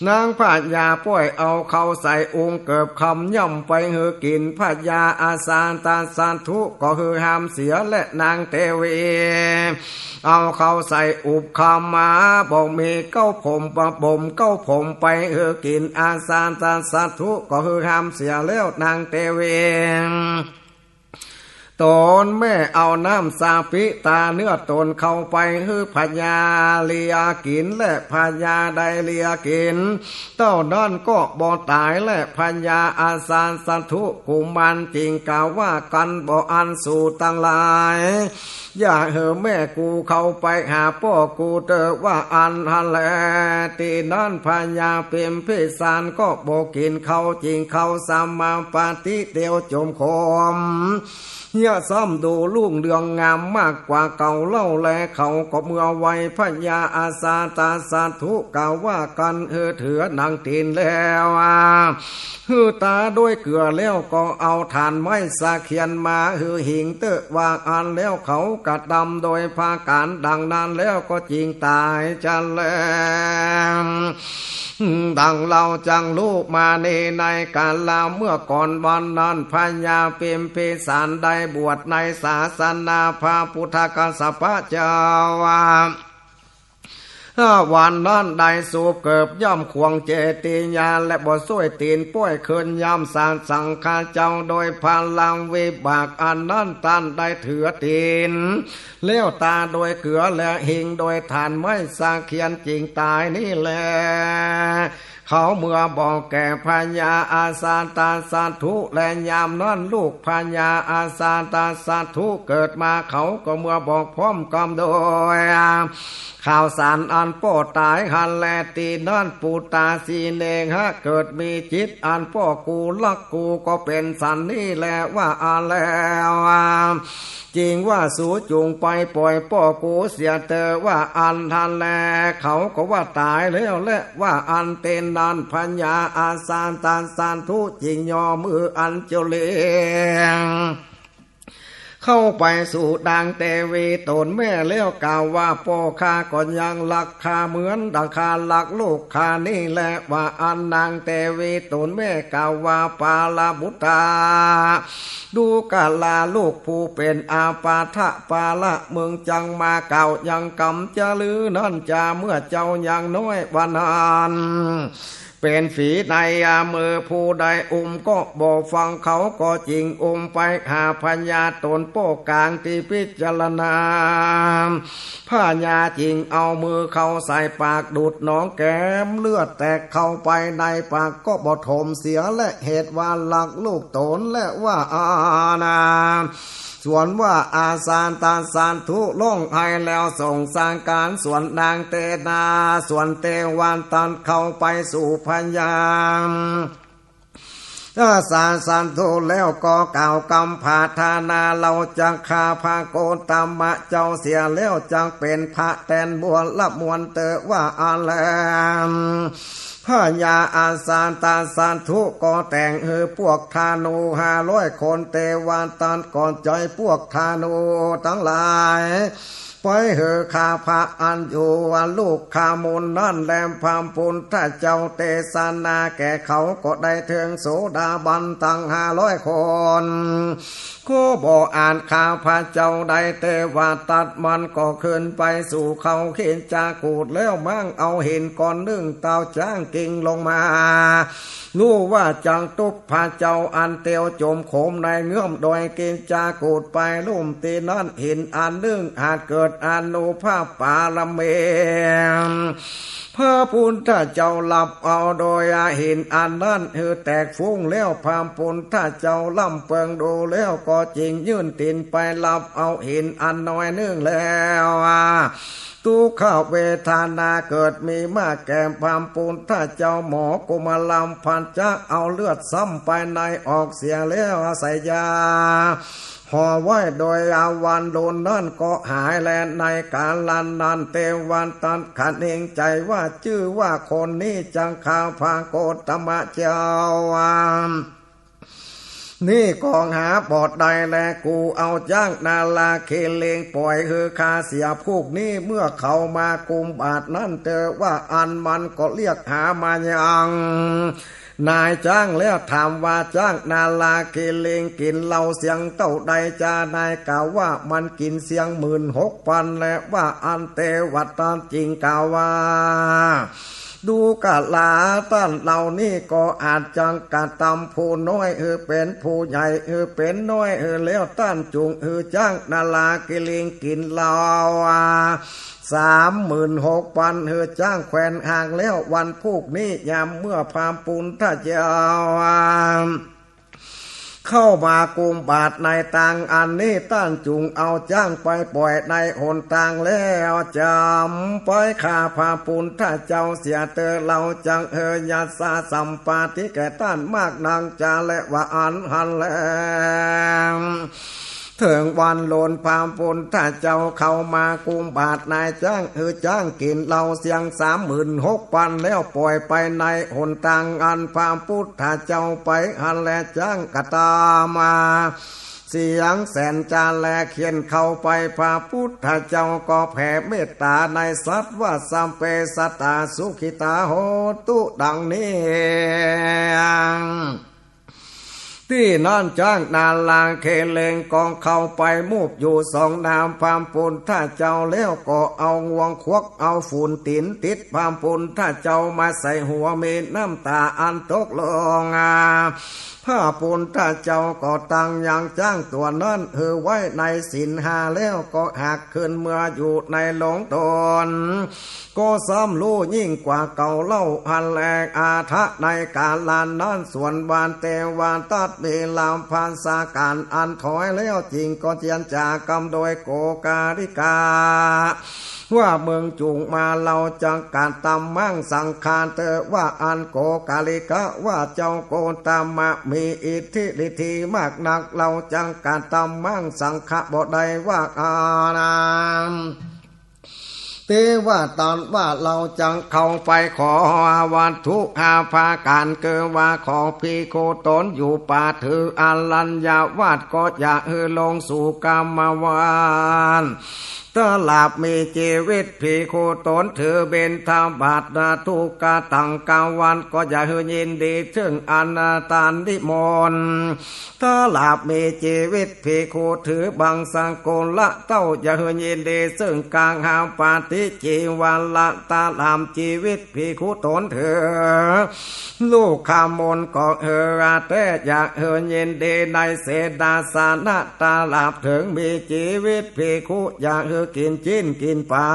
นางพญาป้อยเอาเข้าใส่อุ้งเกิบคำย่ำไปหื้อกิ๋น พญาอาสาตาสัตถุก็หื้อห้ามเสีย และนางเตวี เอาเข้าใส่อุบคำมา บ่มีเก๊าผมมาบ่มเก๊าผมไปหื้อกิ๋น อาสาตาสัตถุก็หื้อห้ามเสียแล้ว นางเตวี ต๋นแม่เอาน้ำสาปิตาเนื้อต๋นเข้าไปหื้อพญาเลียกิ๋น และพญาได้เลียกิ๋น เต้านั้นก็บ่ต๋าย และพญาอาสาสัตถุกุมารจึงกล่าวว่ากั๋น บ่อั้นสูตังหลาย อย่าหื้อแม่กูเข้าไปหาป้อกูเต๊อะ ว่าอั้นหั้นแล ตี้นั้นพญาพิมพิสารก็บ่กิ๋นข้าว จึงเข้าสมาปัตติเตียวจมขม เยียะซ้ำดูรุ่งเรืองงามมากกว่าเก่าเล่าแล เขาก็เมื่อไหว้พญาอาสาตาสัตถุกล่าวว่ากั๋น หื้อเถือนางตี๋นแล้ว หื้อตาด้วยเกลือแล้วก็เอาถ่านไม้สาเขียนมาหื้อหิงเต๊อะ ว่าอั้นแล้วเขากระตำโดยผาก๋านดังนั้นแล้วก็จึงต๋ายจะแล ดังเฮาจักฮู้มานี้ ในกาละเมื่อก่อนวันนั้น พญาพิมพิสารได้บวชในศาสนาพระพุทธกัสสปะเจ้า วันนั้นได้สูบเกิบย่ำขวงเจติยา และบ่ซ่วยตี๋นป้อยเคินย่ำสาสังฆาเจ้า โดยพลังวิบากอันนั้น ต้านได้เถือตี๋น แล้วตาโดยเกลือและหิงโดยถ่านไม้สาเขียนจึงต๋ายนี้แล เขาเมื่อบอกแก่พญาอาสาตาสัตถุ และยามนั้นลูกพญาอาสาตาสัตถุเกิดมา เขาก็เมื่อบอกพร้อมกำโดย ข่าวสารอันป้อต๋ายหั้นแล ตี้นั้นปุตตาสีเนหะเกิดมีจิตอันป้อกูฮักกูก็เป๋นสันนี้แล ว่าอั้นแล้ว จึงว่าสูจุ่งไปป้อยป้อกูเสียเต๊อะ ว่าอั้นหั้นแล เขาก็ว่าต๋ายแล้วแล ว่าอั้น ตี้นั้นพญาอาสาตาสัตถุจึงย่อมืออัญชลี เข้าไปสู่นางเตวีต๋นแม่แล้วกล่าวว่า ป้อข้าก็ยังฮักข้าเหมือนดังข้าฮักลูกข้านี้แล ว่าอั้น นางเตวีต๋นแม่กล่าวว่า ปาละบุตรา ดูกราลูกผู้เป๋นอาปาทะปาละ มึงจักมากล่าวยังกำจะลือนั้นจา เมื่อเจ้ายังน้อยว่านั้น เป๋นฝีในมือผู้ใดอุ้มก็บ่ฟัง เขาก็จึงอุ้มไปหาพญาต๋นป้อกลางตี้พิจารณา พญาจึงเอามือเข้าใส่ปากดูดหนองแกมเลือดแตกเข้าไปในปากก็บ่ถมเสีย และเหตุว่าฮักลูกต๋นและว่าอั้น ส่วนว่าอาสาตาสัตถุฮ้องไห้แล้วส่งสังขาร ส่วนนางเตนา ส่วนเตวาตันเข้าไปสู่พญา อาสาสัตถุแล้วก็กล่าวกำผาทานา เฮาจักฆ่าพระโคตมะเจ้าเสียแล้วจักเป๋นพระแตนบัวละมวลเต๊อะ ว่าอั้นแล พญาอาสาตาสัตถุก็แต่งหื้อพวกธนูห้าร้อยคน เตวาตันก็ใจ๊พวกธนูตังหลาย ไปหื้อฆ่าพระอันอยู่ว่าลูกขมูลนั้นแล พระพุทธเจ้าเตสนาแก่เขาก็ได้เถิงโสดาบันตังห้าร้อยคน ก็บ่อาจฆ่าพระเจ้าได้ เตวาตันมันก็ขึ้นไปสู่เขาคิจกูฏแล้ว มั่งเอาหินก้อนนึ่งเต้าจ๊างกิ่งลงมา ฮู้ว่าจักตุ๊บพระเจ้าอันเตียวจ๋มโขมในเงื้อมดอยกิจจากูฏไปลุ่มตี้นั้น หินอันนึ่งอาจเกิดอานุภาพปารมี พระปุทธเจ้ารับเอาโดยหินอันนั้นหื้อแตกฟุ้งแล้ว พระปุทธเจ้าล้ำเปิงดูแล้วก็จึงยื่นตี๋นไปรับเอาหินอันน้อยนึ่งแล้ว ตุ๊กขเวทนาเกิดมีมาแก่พระปุทธเจ้า หมอกุมารพัชจะเอาเลือดซ้ำไปในออกเสียแล้ว ใส่ยาห่อไว้โดยอาวันโดนนั้นก็หายแล ในกาลนั้นเตวทัตขะเนงใจ๋ว่า จื้อว่าคนนี้จักฆ่าพระโคตมะเจ้า นี่ก็หาบ่ได้แล กูเอาจ๊างนาลาคิริงป่อยหื้อข้าเสียผูกนี้ เมื่อเขามากุมบาตรนั้นเตอว่าอันมันก็เรียกหามายัง นายจ๊างแล้วถามว่า จ๊างนาลาคิริงกิ๋นเหล้าเสียงเต้าใดจา นายกล่าวว่ามันกิ๋นเสียงหมื่นหกปันแล ว่าอั้นเตวทัตจึงกล่าวว่า ดูกราต้านเหล่านี้ก็อาจจักกระตำผู้น้อยหื้อเป๋นผู้ใหญ่ หื้อเป๋นน้อยหื้อแล้ว ต้านจุ่งหื้อจ๊างนาลาคิริงกิ๋นเหล้าสามหมื่นหกปัน หื้อจ๊างแขวนหางแล้ว วันพูกนี้ยามเมื่อพระปุทธเจ้าเข้ามากุมบาตรในตางอันนี้ ต้านจุ่งเอาจ๊างไปป่อยในหนตางแล้ว จ๋ำไปฆ่าพระปุทธเจ้าเสียเตอ เฮาจักหื้อยัสสะสัมปาทิแก่ต้านมากนักจา แลว่าอั้นหั้นแล เถิงวันโลนพระปุทธเจ้าเข้ามากุมบาตรนายจ๊าง หื้อจ๊างกิ๋นเหล้าเสียงสามหมื่นหกปันแล้วป่อยไปในหนตางอันพระปุทธเจ้าไปหั้นแล จ๊างกระตำมาเสียงแสนจา แลเคียนเข้าไป พระปุทธเจ้าก็แผ่เมตต๋าในสัตว์ว่า สัพเพสัตตาสุขิตาโหตุ ดังนี้ ตี้นั้นจ๊างนาลาคิริงก็เข้าไปมูบอยู่สองหน้าพระปุทธเจ้า แล้วก็เอางวงควักเอาฝุ่นตี๋นติดพระปุทธเจ้ามาใส่หัว มีน้ำต๋าอันตกลง พระปุทธเจ้าก็ตังยังจ๊างตั๋วนั้นหื้อไว้ในศีลห้า แล้วก็หากคืนเมืออยู่ในโหลงตน ก็ซ้ำฮู้ยิ่งกว่าเก่าเล่าหั้นแล อาทะในกาลนั้น ส่วนบรรดาเตวทัตมีลำพันธ์สาก๋านอันถอยแล้ว จิ่งก็เจียรจากำโดยโกกาลิกา ว่ามึงจุ่งมา เฮาจักกระตำมังสังฆาเตอ ว่าอั้นโกกาลิกะว่า เจ้าโคตมะมีอิทธิฤทธิมากนัก เฮาจักกระตำมังสังฆะบ่ได้ ว่าอั้น เตวทัตว่า เฮาจักเข้าไปขอวัตถุห้าประก๋าน คือว่าขอภิกขุตนอยู่ป่าถืออรัญญวัตร ก็อย่าหื้อลงสู่กามวาตร ตลาดมีจีวิตภิกขุตนถือบิณฑบาตนาทุกตังกวัน ก็อย่าหื้อยินดีซึ่งอนาทานิมนต์ ตลาดมีจีวิตภิกขุถือบังสกุละเต้า อย่าหื้อยินดีซึ่งกาหาปฏิจีวรตลาดจีวิตภิกขุตนถือ ลูกขมนต์ก็หื้อแต๊ อย่าหื้อยินดีในเสนาสนะตลาดเถิงมีจีวิตภิกขุ อย่าหื้อกิ๋นจิ๊นกิ๋นป๋า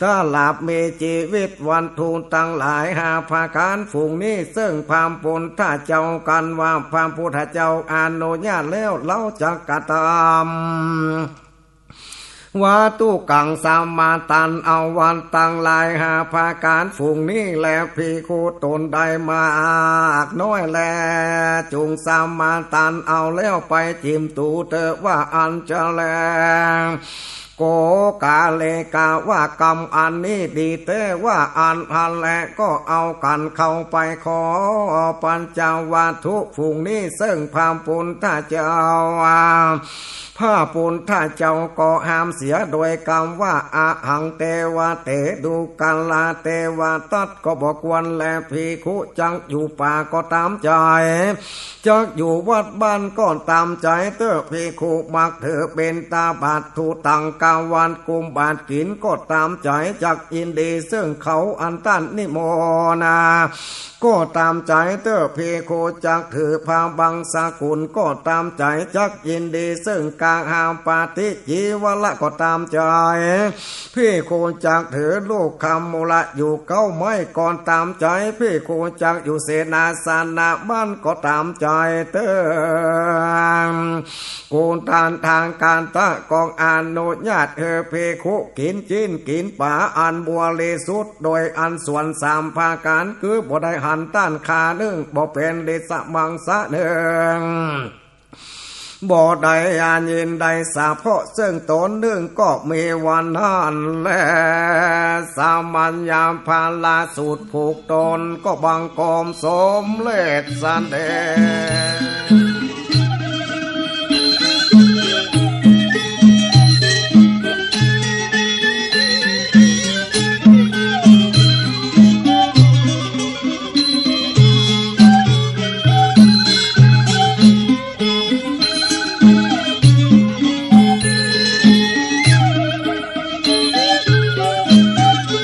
ตลาดมีจีวิตวัตถุตังหลายห้าประก๋านฝูงนี้ ซึ่งพระปุทธเจ้ากันว่าพระปุทธเจ้าอนุญาตแล้ว เฮาจักกระตำ วัตถุกังสมาทานเอาวัตถุตังหลายห้าประก๋านฝูงนี้แล ภิกขุตนได้มากน้อยแล จุ่งสมาทานเอาแล้วไปจิ่มตูเตอ ว่าอั้นจะแล โกกาลิกะว่ากำอันนี้ดีแต๊ ว่าอั้นหั้นแล ก็เอากั๋นเข้าไปขอปัญจวัตถุฝูงนี้ ซึ่งพระปุทธเจ้า พระปุทธเจ้าก็ห้ามเสียโดยกำว่า อหังเตวะเต ดูกราเตวทัต ก็บ่ควรแล ภิกขุจักอยู่ป่าก็ต๋ามใจ๋ จักอยู่วัดบ้านก็ต๋ามใจ๋เตอ ภิกขุมักถือบิณฑบาตทุตังก วัตรกุมบาตรกิ๋นก็ต๋ามใจ๋ จักยินดีเซิ่งเขาอันต้านนิมนต์นา ก็ต๋ามใจ๋เต๊อะ ภิกขุจักถือผ้าบังสกุลก็ต๋ามใจ๋ จักยินดีเซิ่งกาหาปาฏิจีวระก็ต๋ามใจ๋ ภิกขุจักถือลูกขมูละอยู่เก๊าไม้ก็ต๋ามใจ๋ ภิกขุจักอยู่เสนาสนะบ้านก็ต๋ามใจ๋เต๊อะ กุฏันถังคันตะ ก็อนุญาตหื้อภิกขุกิ๋นจิ๊นกิ๋นป๋าอันบริสุทธิ์ โดยอันสวนสามประก๋าน คือบ่ได้หันต้านขานึ่ง บ่เป๋นริสมังสะนึ่ง บ่ได้ยินได้สาเพาะเซิ่งต๋นนึ่ง ก็มีวันนั้นแล สมัญญาพระสูตรผูกตน ก็บังคมสมเร็จเสด็จ